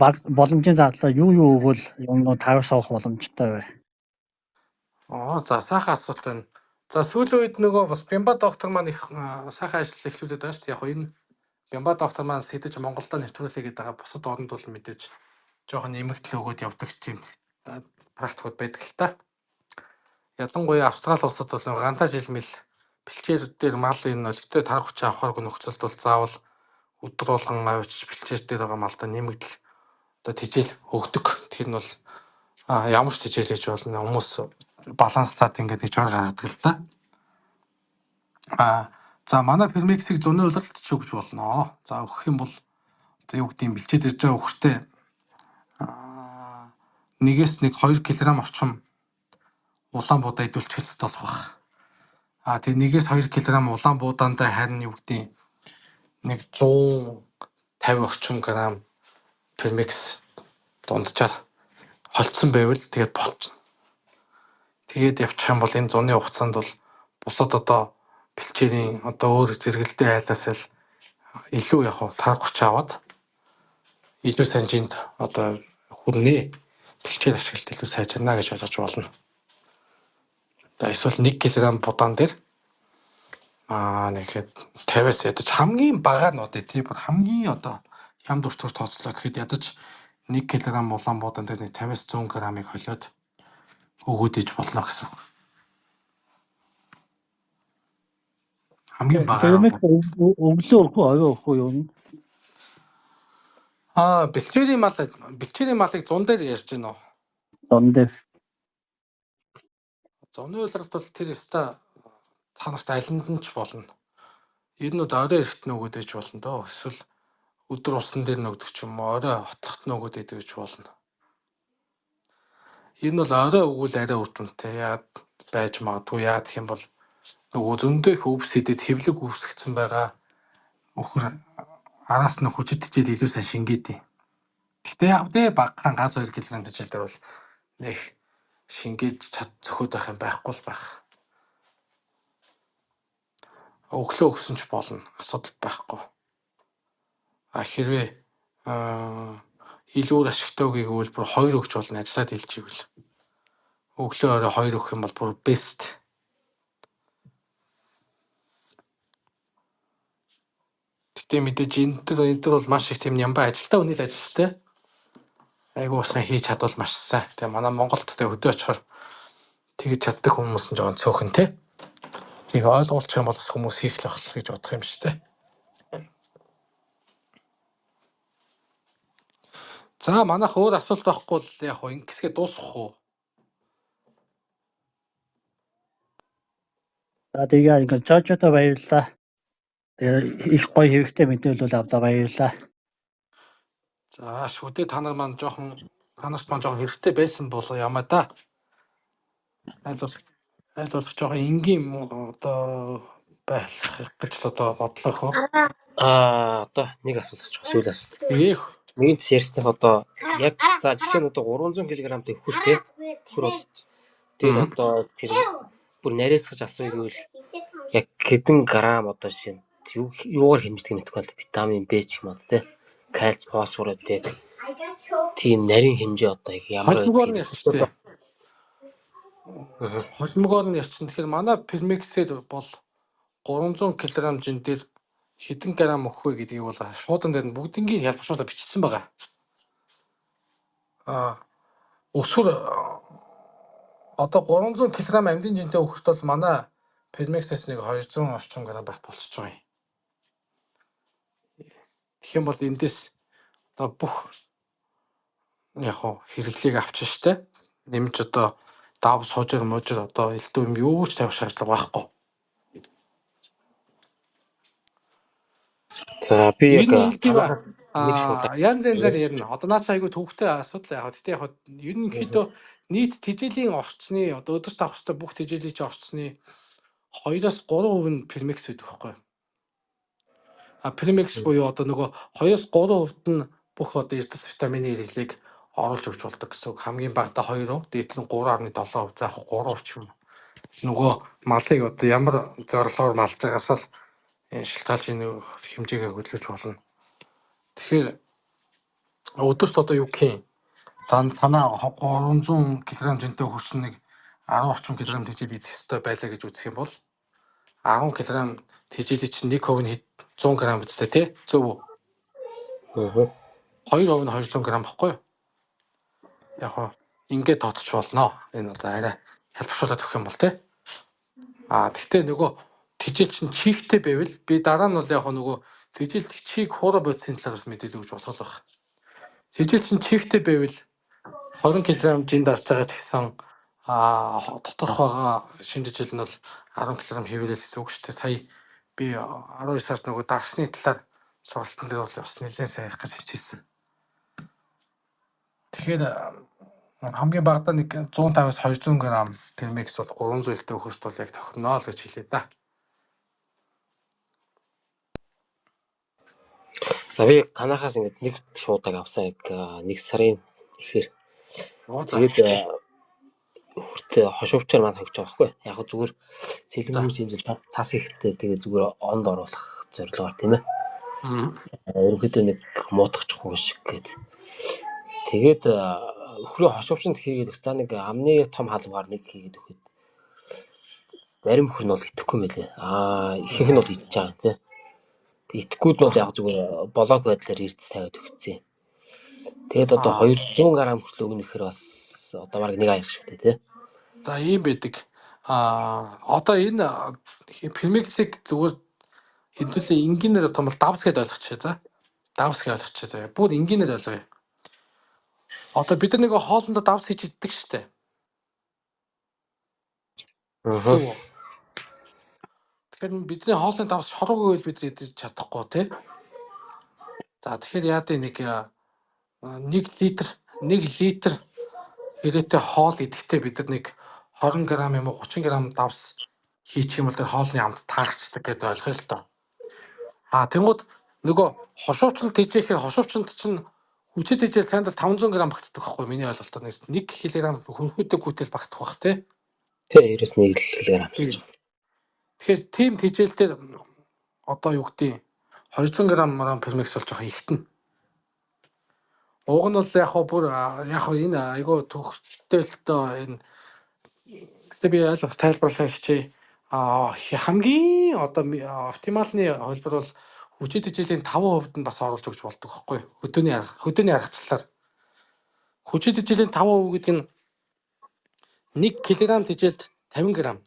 баг боломжийн зардлаа юу юу өгвөл юм тарвас авах боломжтой вэ? Аа, за, сайхан асуулт байна. За, сүүлийн үед нөгөө бас Бямба доктор маань их сайхан ажил эхлүүлээд байгаа шүү дээ. Яг энэ Бямба доктор маань сэдэж Монголдо нэвтрүүлээ гэдэг байгаа. Бусад оронд бол мэдээж жоохон нэмэгдэл өгөөд явдаг тийм практикууд байдаг л та. Ялангуяа Австрали улсад бол нөгөө гантаа жилмэл бэлчээр дээр мал энэ олигтой тар хүч авахаргүй нөхцөлд бол заавал өдөр болгон авчиж бэлчээр дээр байгаа малдаа нэмэгдэл одоо тэжээл өгдөг. Тэр нь бол ямар ч тэжээл гэж болно. Хүмүүс баланслаад ингээд нэг жор гаргадаг л та. А за, манай Premix-ийг зуны улиралд ч өгч болно. За, өгөх юм бол одоо юу гэдэг юм, бэлчээд ирж байгаа өхөртэй нэгээс нэг 2 кг орчим улаан будаа идүүлчих хэрэгтэй болох байх. А тэгээ нэгээс 2 кг улаан буудаандаа харин юу гэдэг нэг 150 орчим грамм Premix дунджаар холцсон байвал тэгээд болчихно. Тэгээд явчих юм бол энэ зуны хугацаанд бол бусад одоо бэлчээрийн одоо өөр зэрэгэлдээ айлаас л илүү яг тар хүч аваад илүү сайн жинд одоо хүрнэ. Бэлчээр ашиглалт илүү сайжирна гэж ойлгож болно. Одоо эсвэл 1 кг будаан дээр нэхэд 50-аас ядаж хамгийн багаар нь одоо тий бүр хамгийн одоо хямд өртөөр тооцлоо гэхэд ядаж 1 кг улаан будаан дээр нэг 50-аас 100 грамыг холиод өгөөд иж болно гэсэн үг. Хамгийн багаар Premix өглөө өгөх үү, орой өгөх үү юу? Бэлчээрийн малыг зун дээр ярьж байна уу? Зун дээр. Зуны улиралд бол тэр өста та нарт алинд нь ч болно. Ер нь бол орой эрэхт нөгөөд ээж болно доо. Эсвэл өдөр усан дээр нөгдөг ч юм уу, орой хотлохт нөгөөд идэг гэж болно. Ер нь бол орой өгвөл арай үр дүнтэй. Яагаад байж магадгүй. Яагаад гэх юм бол нөгөө зөндөө их өвс идэд хэвлэг үүсгэсэн байгаа өхөр араас нь хүчит хичээл илүү сайн шингээдэг. Гэтэ яг тэ багахан ганц 2 кг хичээл дээр бол нэг шингээж чад зөхөд байх юм байхгүй л байх. Өглөө өгсөн ч болно. Асуудал байхгүй. А хэрвээ илүү ашигтай гэвэл бүр 2 өгч болно. Ажиллаад хэлчихвэл. Өглөө орой 2 өгөх юм бол бүр best. Гэтэ мэдээж энэ төр бол маш их тийм нямбай ажилтаа үний л ажилттай. Айгуу сайн хийж чадвал маш сайн. Тэгээ манай Монголд тэ хөдөө очихоор тэгж чаддаг хүмүүс нь жоохон цөөхөн тэ. Тийг ойлгуулчих юм бол бас хүмүүс хийх л байх гэж бодох юм шүү дээ. За манайх өөр асуулт байхгүй бол яг хоо ингэсгээ дуусгах уу? За тэгээ ингээд жожодо баярлалаа. Тэгээ их гоё хэрэгтэй мэдээлэл авлаа, баярлалаа. За шүдэ та нар маань жоохон та нарт маань жоохон хэрэгтэй байсан бол ямаа да. Аль болох жоохон энгийн одоо байх гэж л одоо бодлоо хөө. Одоо нэг асуулт асуух, сүүлийн асуулт. Ээх. Нэгэнт ярьсных одоо яг за жишээ нь одоо 300 кг-тай өхөр те. Өхөр бол тэр одоо тэр бүр нарийсгаж асууя гэвэл яг хэдэн грамм одоо жишээ нь юугаар хэмждэг мэдэхгүй байна, витамин Б ч юм уу те. Кальц, фосфор гэдэг тийм нарийн хэмжээ одоо яг ямар Холимогоор нь байдгийг ярьчих те. Холимогоор нь ярьчих. Тэгэхээр манай Пермиксээр бол 300 кг жин дээр хэдэн грамм өгөх вэ гэдгийг бол шуудан дээр нь бүгднийг ялгашуулаад бичсэн байгаа. Өсвөр одоо 300 кг амьдын жинтэй өгөхөд бол манай Пермиксээс нэг 200 орчим грамм багт болчихж байгаа юм. Тэгэх юм бол эндээс одоо бүх яг хуу хэрэглээг авчин штэ. Нэмж одоо дав суужир муужир одоо элдв юм юу ч тавих шаардлага байхгүй. За би Ер яг нь ингэдэг ба танахаас нэг шууд янз янзаар ярина. Одоо наад чи айгүй төвхтэй асуудал яг. Гэтэ яг ер нь ерөнхийдөө нийт тэжээлийн орцны одоо өдөрт авах хэрэгтэй бүх тэжээлийн чи орцны 2-оос 3% нь премикс байдаг байхгүй юу? Премикс буюу одоо нөгөө 2-оос 3% нь бүх одоо эрдэс витамины хэрэглээг оруулж өгч болдог гэсэн үг. Хамгийн багадаа 2%, дээдл нь 3.7%, за яг 3% ч юм. Нөгөө малыг одоо ямар зорилгоор малж байгаасаа л шалтгаалж энэ хэмжээгээ хөдлөж болно. Тэгэхээр өдөрт одоо юу гэх юм? Танаа 300 кг жинтэй хөрсөн нэг 10 орчим кг тэжээл идэх ёстой байлаа гэж үзэх юм бол 10 кг тэжээлийн чинь 1% нь 100 г үстэй тий? Зөв үү? 2% нь 200 г баггүй юу? Яг хоо ингээд тооцож болно. Энэ одоо арай хялбаршуулаад өгөх юм бол тий. Тэгтээ нөгөө тэжээл чинь чийгтэй байвал би дараа нь бол яг хоо нөгөө тэжээлт чийг хуурай бодисын талаар бас мэдээлэл өгч болох байх. Тэжээл чинь чийгтэй байвал 20 кг жинд авч байгаа ч гэсэн доторх байгаа шим тэжээл нь бол 10 кг хэвээрэл гэсэн үг шүү дээ. Сая би 12 сард нөгөө даршны талаар сургалтын дээр бол бас нэлээд сайн ярих гэж хичээсэн. Тэгэхээр хамгийн багадаа нэг 150-аас 200 г термикс бол 300 элтэй өхөрт бол яг тохирно л гэж хэлээ да. За би танахаас ингээд нэг шуудаг авсан яг нэг сарын ихээр. Оо за. Тэгээд өхөрт хошуувчаар маань хөгж байгаа байхгүй. Яг зүгээр сэлэнгүүж энэ жил цас ихтэй тэгээд зүгээр онд оруулах зорилгоор тийм ээ. Ерөнхийдөө нэг муутгачих шиг гээд. Тэгээд өхрөө хошуувчинд хийгээд өгс. За нэг амны том халуугаар нэг хийгээд өгөхөд зарим өхөр нь бол идэхгүй мэлээ. Ихэнх нь бол идэж байгаа тийм. Идэхгүйд нь бол яг зүгээр блок байдлаар эрдэс тавиад өгсөн. Тэгээд одоо 200 г хүртэл өгнө гэхээр бас одоо бараг нэг аяг шүү дээ тий. За ийм байдаг. Одоо энэ премиксийг зүгээр хэдүүлээ энгийнээр томол давс гэдээ ойлгочих за. Давс гэж ойлгочих заяа. Бүр энгийнээр ойлгоё. Одоо бид нар нэг хоолндоо давс хийж иддэг штэ. Аа. Зөв үү? Тэгэхээр бидний хоолны давс шороогүй байвал бид нар идэж чадахгүй тий. За, тэгэхээр яа даа нэг 1 литр хэрээтэй хоол идэхдээ бид нар нэг 20 г юм уу, 30 г давс хийчих юм бол тэр хоолны амт таарчдаг гэдээ ойлгоё л доо. А тэнгууд нөгөө хошуучнд тэжээхээр хошуучнд чинь хүчит тэжээл сайн дал 500 г багтдаг байхгүй, миний ойлголтоор 1 кг хөрхөдөг гүтэл багтах бах тий. Тэ, 91 кг болж байгаа. Тэгэхээр тийм тэжээл дээр одоо юу гэдэг 200 г премикс бол жоохон ихтэнэ. Уг нь бол яг хөө бүр яг хөө энэ айгүй төвхтэй л доо энэ. Гэтэ би ойлгох, тайлбарлах хичээе. А хамгийн одоо оптималны хувилбар бол хүчит тэжээлийн 5% нь бас оруулж өгч болдог байхгүй юу? Хөдөөний аргачлалаар. Хүчит тэжээлийн 5% гэдэг нь 1 кг тэжээлд 50 г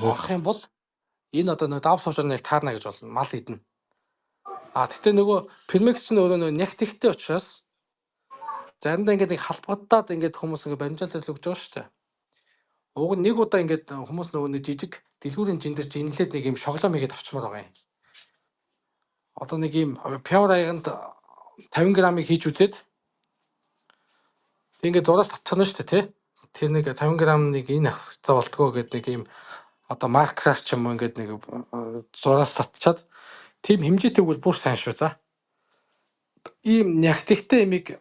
орох юм бол энэ одоо нэг давс суучаар нэг таарна гэж болно. Мал идэнэ. А тэгтээ нөгөө премикс нь өөрөө нөгөө нягт ихтэй учраас заримдаа ингээд нэг халбагдаад ингээд хүмүүс ингээд баримжаалал өгж байгаа шүү дээ. Уг нь нэг удаа ингээд хүмүүс нөгөө нэг жижиг дэлгүүрийн жин дээр жинлээд нэг юм шоглоом хийгээд авчмаар байгаа юм. Одоо нэг юм пиор аяганд 50 г-ыг хийж үзээд тэг ингээд зураас татчихна шүү дээ, тий. Тэр нэг 50 г нэг энэ авцаа болтгоо гэдэг нэг юм одоо маркераар ч юм уу ингээд нэг зураас татчаад тийм хэмжээтэй өгвөл бүр сайн шүү, за. Ийм нягт ихтэй имийг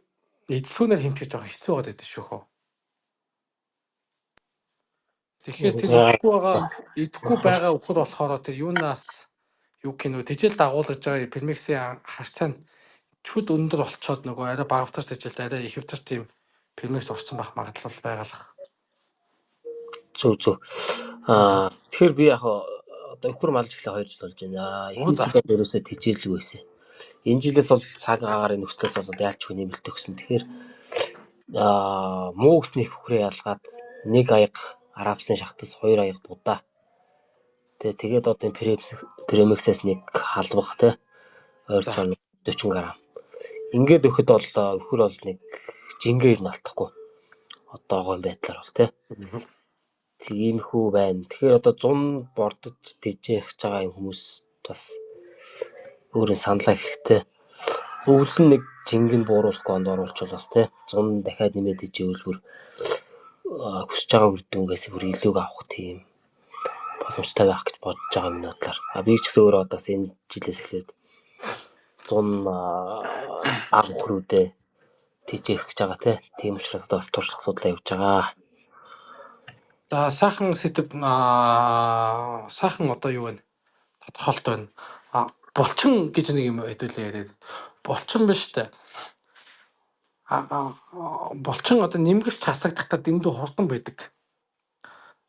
эзлэхүүнээр хэмтгэж байгаа хэцүү байгаад байдаг шүү хөө. Тэгэхээр тэр идэхгүй байгаа үхэр болохоор тэр юунаас юу гэх нөө тэжээл дагуулгаж байгаа премиксийн харьцаа нь чүд өндөр болцоод нөгөө арай багавтар тэжээлд арай их хэвтэр тийм премикс орсон байх магадлал байгалах. Зөв. Аа, тэгэхээр би яг одоо өхөр малж эхлээ 2 жил болж байна. Эхний жил бол ерөөсөө тэжээлгүй байсан. Энэ жилээс бол цаг агаарын нөхцлөөс болоод яалчгүй нэмэлт өгсөн. Тэгэхээр муу гэсний хөхрөө ялгаад нэг аяга арабсын шахтас, хоёр аяга будаа. Тэгээд одоо энэ премиксээс нэг халбах те ойролцоогоор 40 г. Ингээд өгөхөд бол өхөр бол нэг жингээ ер нь алдахгүй. Одоогоон байдлаар бол те. Тиймэрхүү байна. Тэгэхээр одоо 100 бордож тэжээх гэж байгаа юм хүмүүс бас өөрийн саналаа эхлэхтэй. Өвөл нь нэг жинг нь бууруулахгүй онд оруулчвал бас те 100 дахиад нэмээд тэжээвэл бүр хүсэж байгаа үр дүнгээс бүр илүүг авах тийм боломжтой байх гэж бодож байгаа миний бодлоор. А би ч гэсэн өөрөө одоо бас энэ жилээс эхлээд 100 аг өхрүүдээ тэжээх гэж байгаа те. Тийм учраас одоо бас туршлага судлаа явж байгаа. За, сайхан сэдэв, сайхан одоо юу вэ? Тодорхойлолт байна. А булчин гэж нэг юм хэдүүлээ яриад. Булчин биш үү? А булчин одоо нэмгэрч хасагдахдаа дэндүү хурдан байдаг.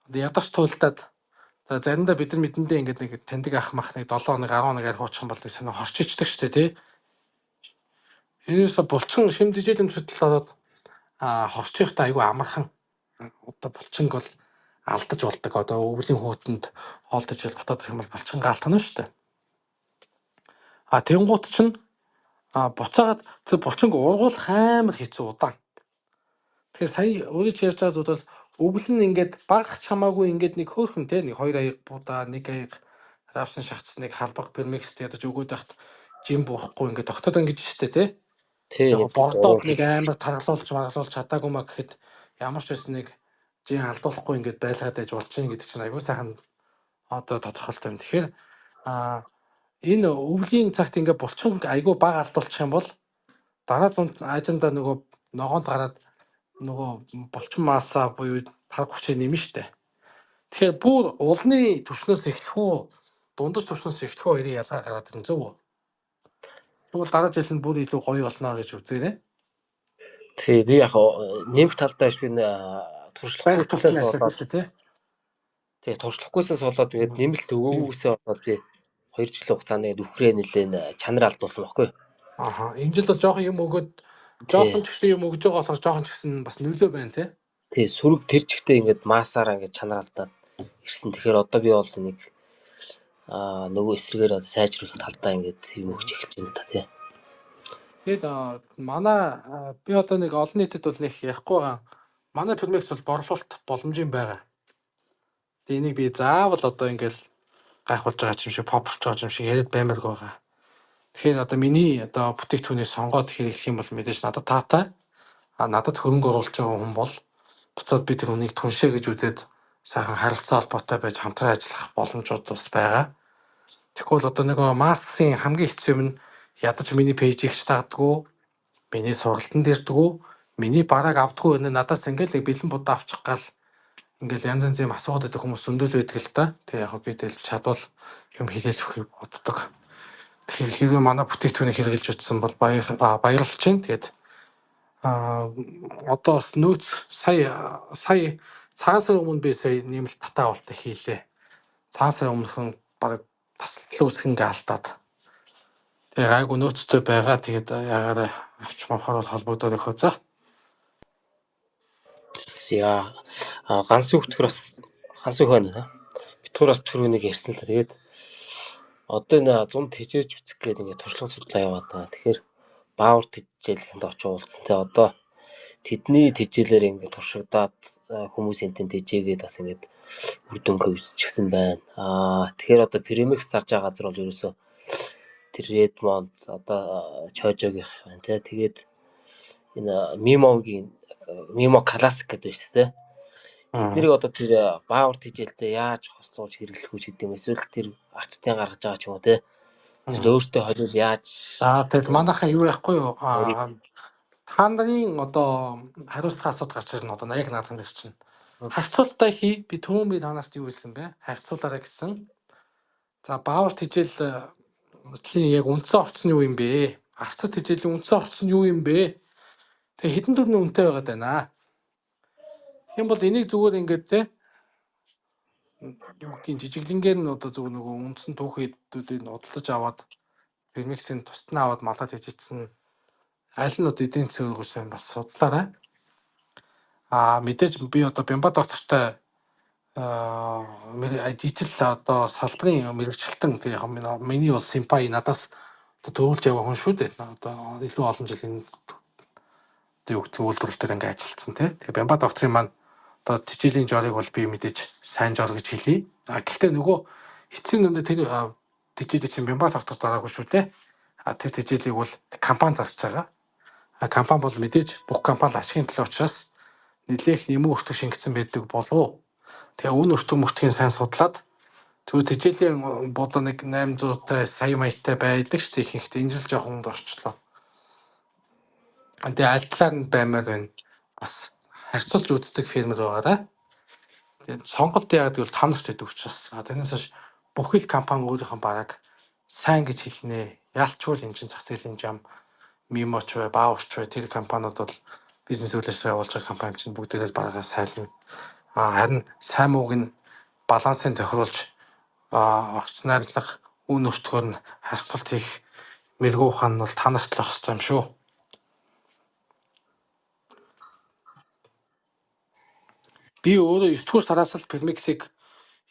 Одоо ядарч туйлдаад, за, заримдаа бид нар мэдэндээ ингээд нэг таньдаг ах мах нэг 7 хоног, 10 хоног архи уучих юм бол нэг сонин хорч ичдэг шүү дээ, тий. Энээсээ булчин шим тэжээлийн зүтэл ороод хорчихтой айгүй амархан. Одоо булчинг бол алдаж болдог. Одоо өвлийн хүүтэнд хоолдож ил дотоод гэх юм бол булчин гаалтана шүү дээ. А тэнгуут чинь буцаагаад тэр булчинг ургуулах амар хэцүү, удаан. Тэгэхээр сая өөрөө чи ярьж байгаа зүйл бол өвөл нь ингээд багч хамаагүй ингээд нэг хөөхөн те нэг хоёр аяг будаа, нэг аяг равсан шахц, нэг халбаг премикс ядаж өгөөд байхад жим буухгүй ингээд тогтоод ингэж штэ те. Тий. Яг бордоод нэг амар таргалуулж маргалуулж чадаагүй маа гэхэд ямар ч байсан нэг жин алдуулахгүй ингээд байлгаад байж болж гин гэдэг чинь айгүй сайхан одоо тодорхойлолтой юм. Тэгэхээр энэ өвлийн цагт ингээд булчин айгүй бага алдуулчих юм бол дараа зунд аажинда нөгөө ногоонд гараад нөгөө булчин масса буюу тарга хүчээ нэмнэ штэ. Тэгэхээр бүр улны түвшнээс эхлэх үү, дундаж түвшнээс эхлэх үү хоёрын ялгаа гараад ирнэ, зөв үү? Тэгвэл дараа жил нь бүр илүү гоё болно гэж үзээрэй. Тий, би яг нэмэх талдаа биш, би Байгаль туршлахгүйсээс төвчний ажлаа болоод шүү дээ. Тий, туршлахгүйсээс болоод тэгээд нэмэлт өгөөгүйсээ болоод би 2 жилийн хугацаанд тэгээд үхрээ нэлээд чанар алдуулсан байхгүй юу? Аха. Энэ жил бол жоохон юм өгөөд, жоохон ч гэсэн юм өгж байгаа болохоор жоохон ч гэсэн бас нөлөө байна те. Тий, сөрөг тэр чигтээ ингээд массаараа ингээд чанар алдаад ирсэн. Тэгэхээр одоо би бол нэг Нөгөө эсрэгээр одоо сайжруулах талдаа ингээд юм өгч эхэлж байна л да тий. Тэгэд манай би одоо нэг олон нийтэд бол нэг ярихгүй байгаа. Манай Premix бол борлуулалт боломжийн байгаа. Тэгээ энийг би заавал одоо ингээл гайхуулж байгаа юм шиг, попорч байгаа юм шиг яриад баймарг байгаа. Тэгэхээр одоо миний одоо бүтээгдэхүүнийг сонгоод хэрэглэх юм бол мэдээж надад таатай. А надад хөрөнгө оруулж байгаа хүн бол буцаад би тэр хүнийг түншээ гэж үзээд сайхан харилцаа холбоотой байж хамтран ажиллах боломжууд бас байгаа. Тэгвэл одоо нөгөө массын хамгийн хэцүү юм нь ядаж миний page ийг ч дагдаггүй, миний сургалтанд ирдэггүй, миний барааг авдаггүй гэнэ, надаас ингээл бэлэн будаа авчих гал ингээл янз янзын юм асууад байдаг хүмүүс зөндөл байдаг л та. Тэгээ яг би тэгэл чадвал юм хэлээж өгөхийг боддог. Тэгэхээр хэрвээ манай бүтээгдэхүүнийг хэрэглэж утсан бол баярлж байна. Тэгээд одоо бас нөөц сая сая цагаан сарын өмнө би сая нэмэлт татаа авалтаа хийлээ. Цагаан сарын өмнөхөн бараг тасалдлаа үсгэнгээ алдаад. Тэгээ гайгүй нөөцтэй байгаа. Тэгээд ягаараа авч мавхаар бол холбогдоод өгөө за. За ганц хүүхдгэр бас ганц хөх байна. Битгуур бас түрүү нэг ярьсан л та. Тэгээд одоо энэ 100 тэжээж үсэх гээд ингээд туршлага судлаа яваад байгаа. Тэгэхээр баавар тэжээлэхэнд очиж уулзсан. Тэгээ одоо тэдний тэжээлээр ингээд туршигдаад хүмүүс энтэн тэжээгээд бас ингээд үр дүнгээ үзчихсэн байна. Тэгэхээр одоо Premix зарж байгаа газар бол ерөөсөө тэр Redmond одоо Чожогийнх байна те. Тэгээд энэ Mimo-гийн Mimo Classic гэдэг байна шүү дээ. Тэднийг одоо тэр баавар тэжээлтэй яаж хослуулж хэрэглэх үү гэдэг юм, эсвэл тэр арцтын гаргаж байгаа ч юм уу те. Эсвэл өөртөө холиул яаж. За, тэгэд манайхан юу яахгүй юу? Та нарын одоо хариуцлага асуудал гарч ирнэ одоо яг наадхан дээр чинь. Харьцуултаа хий. Би түрүүн би танаас юу хэлсэн бэ? Харьцуулаарай гэсэн. За, баавар тэжээл лийн яг үндсэн орц нь юу юм бэ? Арцад тэжээлийн үндсэн орц нь юу юм бэ? Тэгээ хэдэн төрлийн үнэтэй байгаад байна. Тэгэх юм бол энийг зүгээр ингээд те юу гэдгийг жижиглэнгээр нь одоо зүгээр нөгөө үндсэн түүхийдүүдийг нь худалдаж аваад Premix-ийн тусдаа аваад малгай тэжээчихсэн аль нь одоо эдийн засгийн өргөсөн бас судлаарай. Мэдээж би одоо Бямба доктортой ижил одоо салбарын мэргэжилтэн, тэг яг миний бол симпай, надаас одоо төвлөж яваа хүн шүү дээ. Одоо илүү олон жил энэ одоо юу гэдэг үйлдвэрлэлээр ингээ ажилласан тий. Тэгээ Бямба докторын маань одоо тэжээлийн жорыг бол би мэдээж сайн жор гэж хэлье. А гэхдээ нөгөө эцсийн дүндээ тэр тэжээлийг чинь Бямба доктор зараагүй шүү дээ. А тэр тэжээлийг бол компани зарж байгаа. А компани бол мэдээж бүх компани ашигын төлөө учраас нэлээх нэмэн өртөг шингэсэн байдаг болов. Тэгээ үн өртөг мөртгийн сайн судлаад зүгээр тэжээлийн бодоо нэг 800 тай сая маягтай байдаг шүү дээ ихэнхдээ, энэ жил жоохон хүнд орчлоо. Тэгээ аль талаар нь баймаар байна. Бас харьцуулж үздэг фермер байгаарай. Тэгээд сонголт яагаад гэвэл та нарт байдаг учраас. А тэрнээс хойш бүхэл компани өөрийнхөө барааг сайн гэж хэлнэ. Ялчгүй энэ чинь зах зээлийн жам Мимоч бай, Баурч бай, тэр компаниуд бол бизнес үйл ажиллагаа явуулж байгаа компани чинь бүгдээрээ л бараагаа сайлна. А харин сайн мууг нь балансын тохируулж орц найрлага үн өртгөөр нь харьцуулт хийх мэрэгүү ухаан нь бол та нарт л байх ёстой юм шүү. Би өөрөө 9 дугаар сараас л Premix-ийг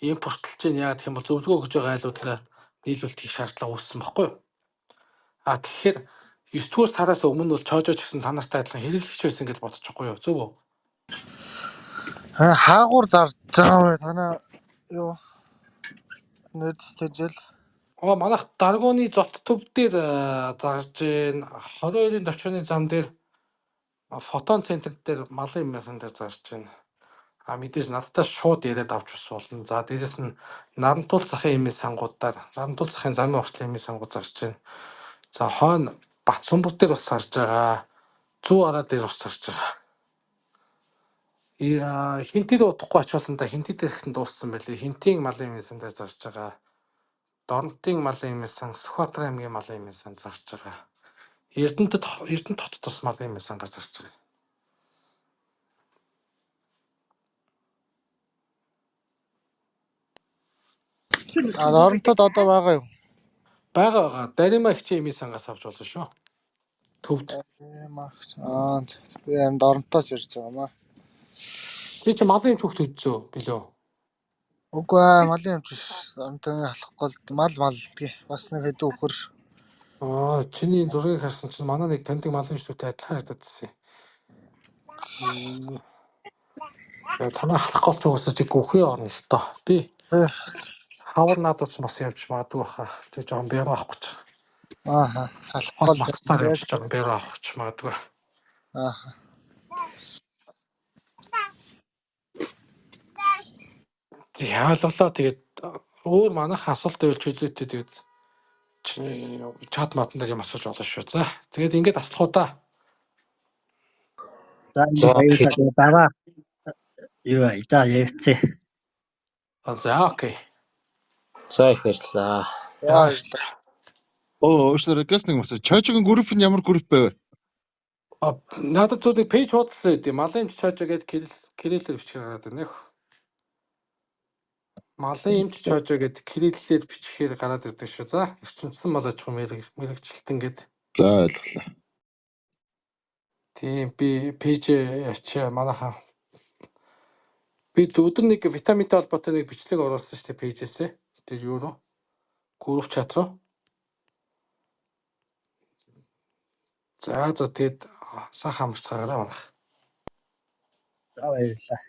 импортлж байна. Яагаад гэх юм бол зөвлөгөө өгж байгаа айлуудаа нийлүүлэлт хийх шаардлага үүссэн баггүй юу? А тэгэхээр 9 дугаар сараас өмнө бол Чожо ч гэсэн та нартай адилхан хэрэглэгч байсан гэж бодчихгүй юу? Зөв үү? Хаагур зарж байгаа вэ? Танаа юу нэрс тэжээл. Оо, манайх Даргууны золт төв дээр зарж гин, 22-ын товчооны зам дээр фотон центр дээр малын юмсан дээр зарж гин. А мэдээж надтай шууд яриад авч бас болно. За, дээрэс нь Нарантуул захын эмийн сангуудаар, Нарантуул захын замын уртлын эмийн сангууд зарж гин. За, хойно Батсүмбэр дээр бас зарж байгаа. Зүү араа дээр бас зарж байгаа. Хинти дээр удахгүй очиулсан да, хинти дээр ихэн дууссан байлээ. Хинтийн малын эмийн сан дээр зарж байгаа. Дорнотын малын эмийн сан, Сүхбаатар аймгийн малын эмийн сан зарж байгаа. Эрдэнэт Эрдэнэт хотод бас малын эмийн сангаар зарж байгаа. А Доронтод одоо байгаа юу? Байгаа байгаа. Дарима хичээ эмийн сангаас авч болно шүү. Төвд. Аа, би харин Доронтоос ирж байгаа юм аа. Би чи малын хүүхд үзсэн билүү? Үгүй ээ, малын эмч биш. Амтан халахгүй л мал мал гэдгийг. Бас нэг хэдэн үхэр. Аа, чиний энэ зургийг харсан чинь манай нэг таньдаг малын эмчтэй адилхан харагдаад байсан. За, танаа халахгүй ч уусаж үхрээ орно л доо. Би Э, хавар наадууч бас явж магадгүй баха. Тэг жоохон бяруу авах гэж. Ааха, Хол халахгүй л мартаар яг явж жоохон бяруу авах гэж магадгүй. ааха. Яалгалаа, тэгээд өөр манайх асуулт байвал чөлөөтэй тэгээд чиний чат матан дээр юм асууж болно шүү. За, тэгээд ингээд аслах уу та. За, ингээд За баярлалаа. Тэгээд дараа юу да ярилцъя. За, окей. За, их баярлалаа. За, За, баярлалаа. Оо, уучлаарай, газ нэг мас. Чойжигийн групп нь ямар групп байв? А, надад зүгээр нэг page хуудас байд юм. Малын эмч чаажаа гээд кириллээр бичихээр гараад ирнэ. Малын эмч чаажаа гээд кириллээр бичихээр гараад ирдэг шүү. За, эрчимсэн мал аж ахуйн мэргэжилтэн гээд. За, ойлголоо. Тийм, би page ячаа манайхан. Би өдөр нэг витаминтай холбоотой нэг бичлэг оруулсан шүү дээ page ээсээ. Тэр юу руу? Group chat руу. За, тэгээд сайхан амарцгаарай манайх. За, баярлалаа.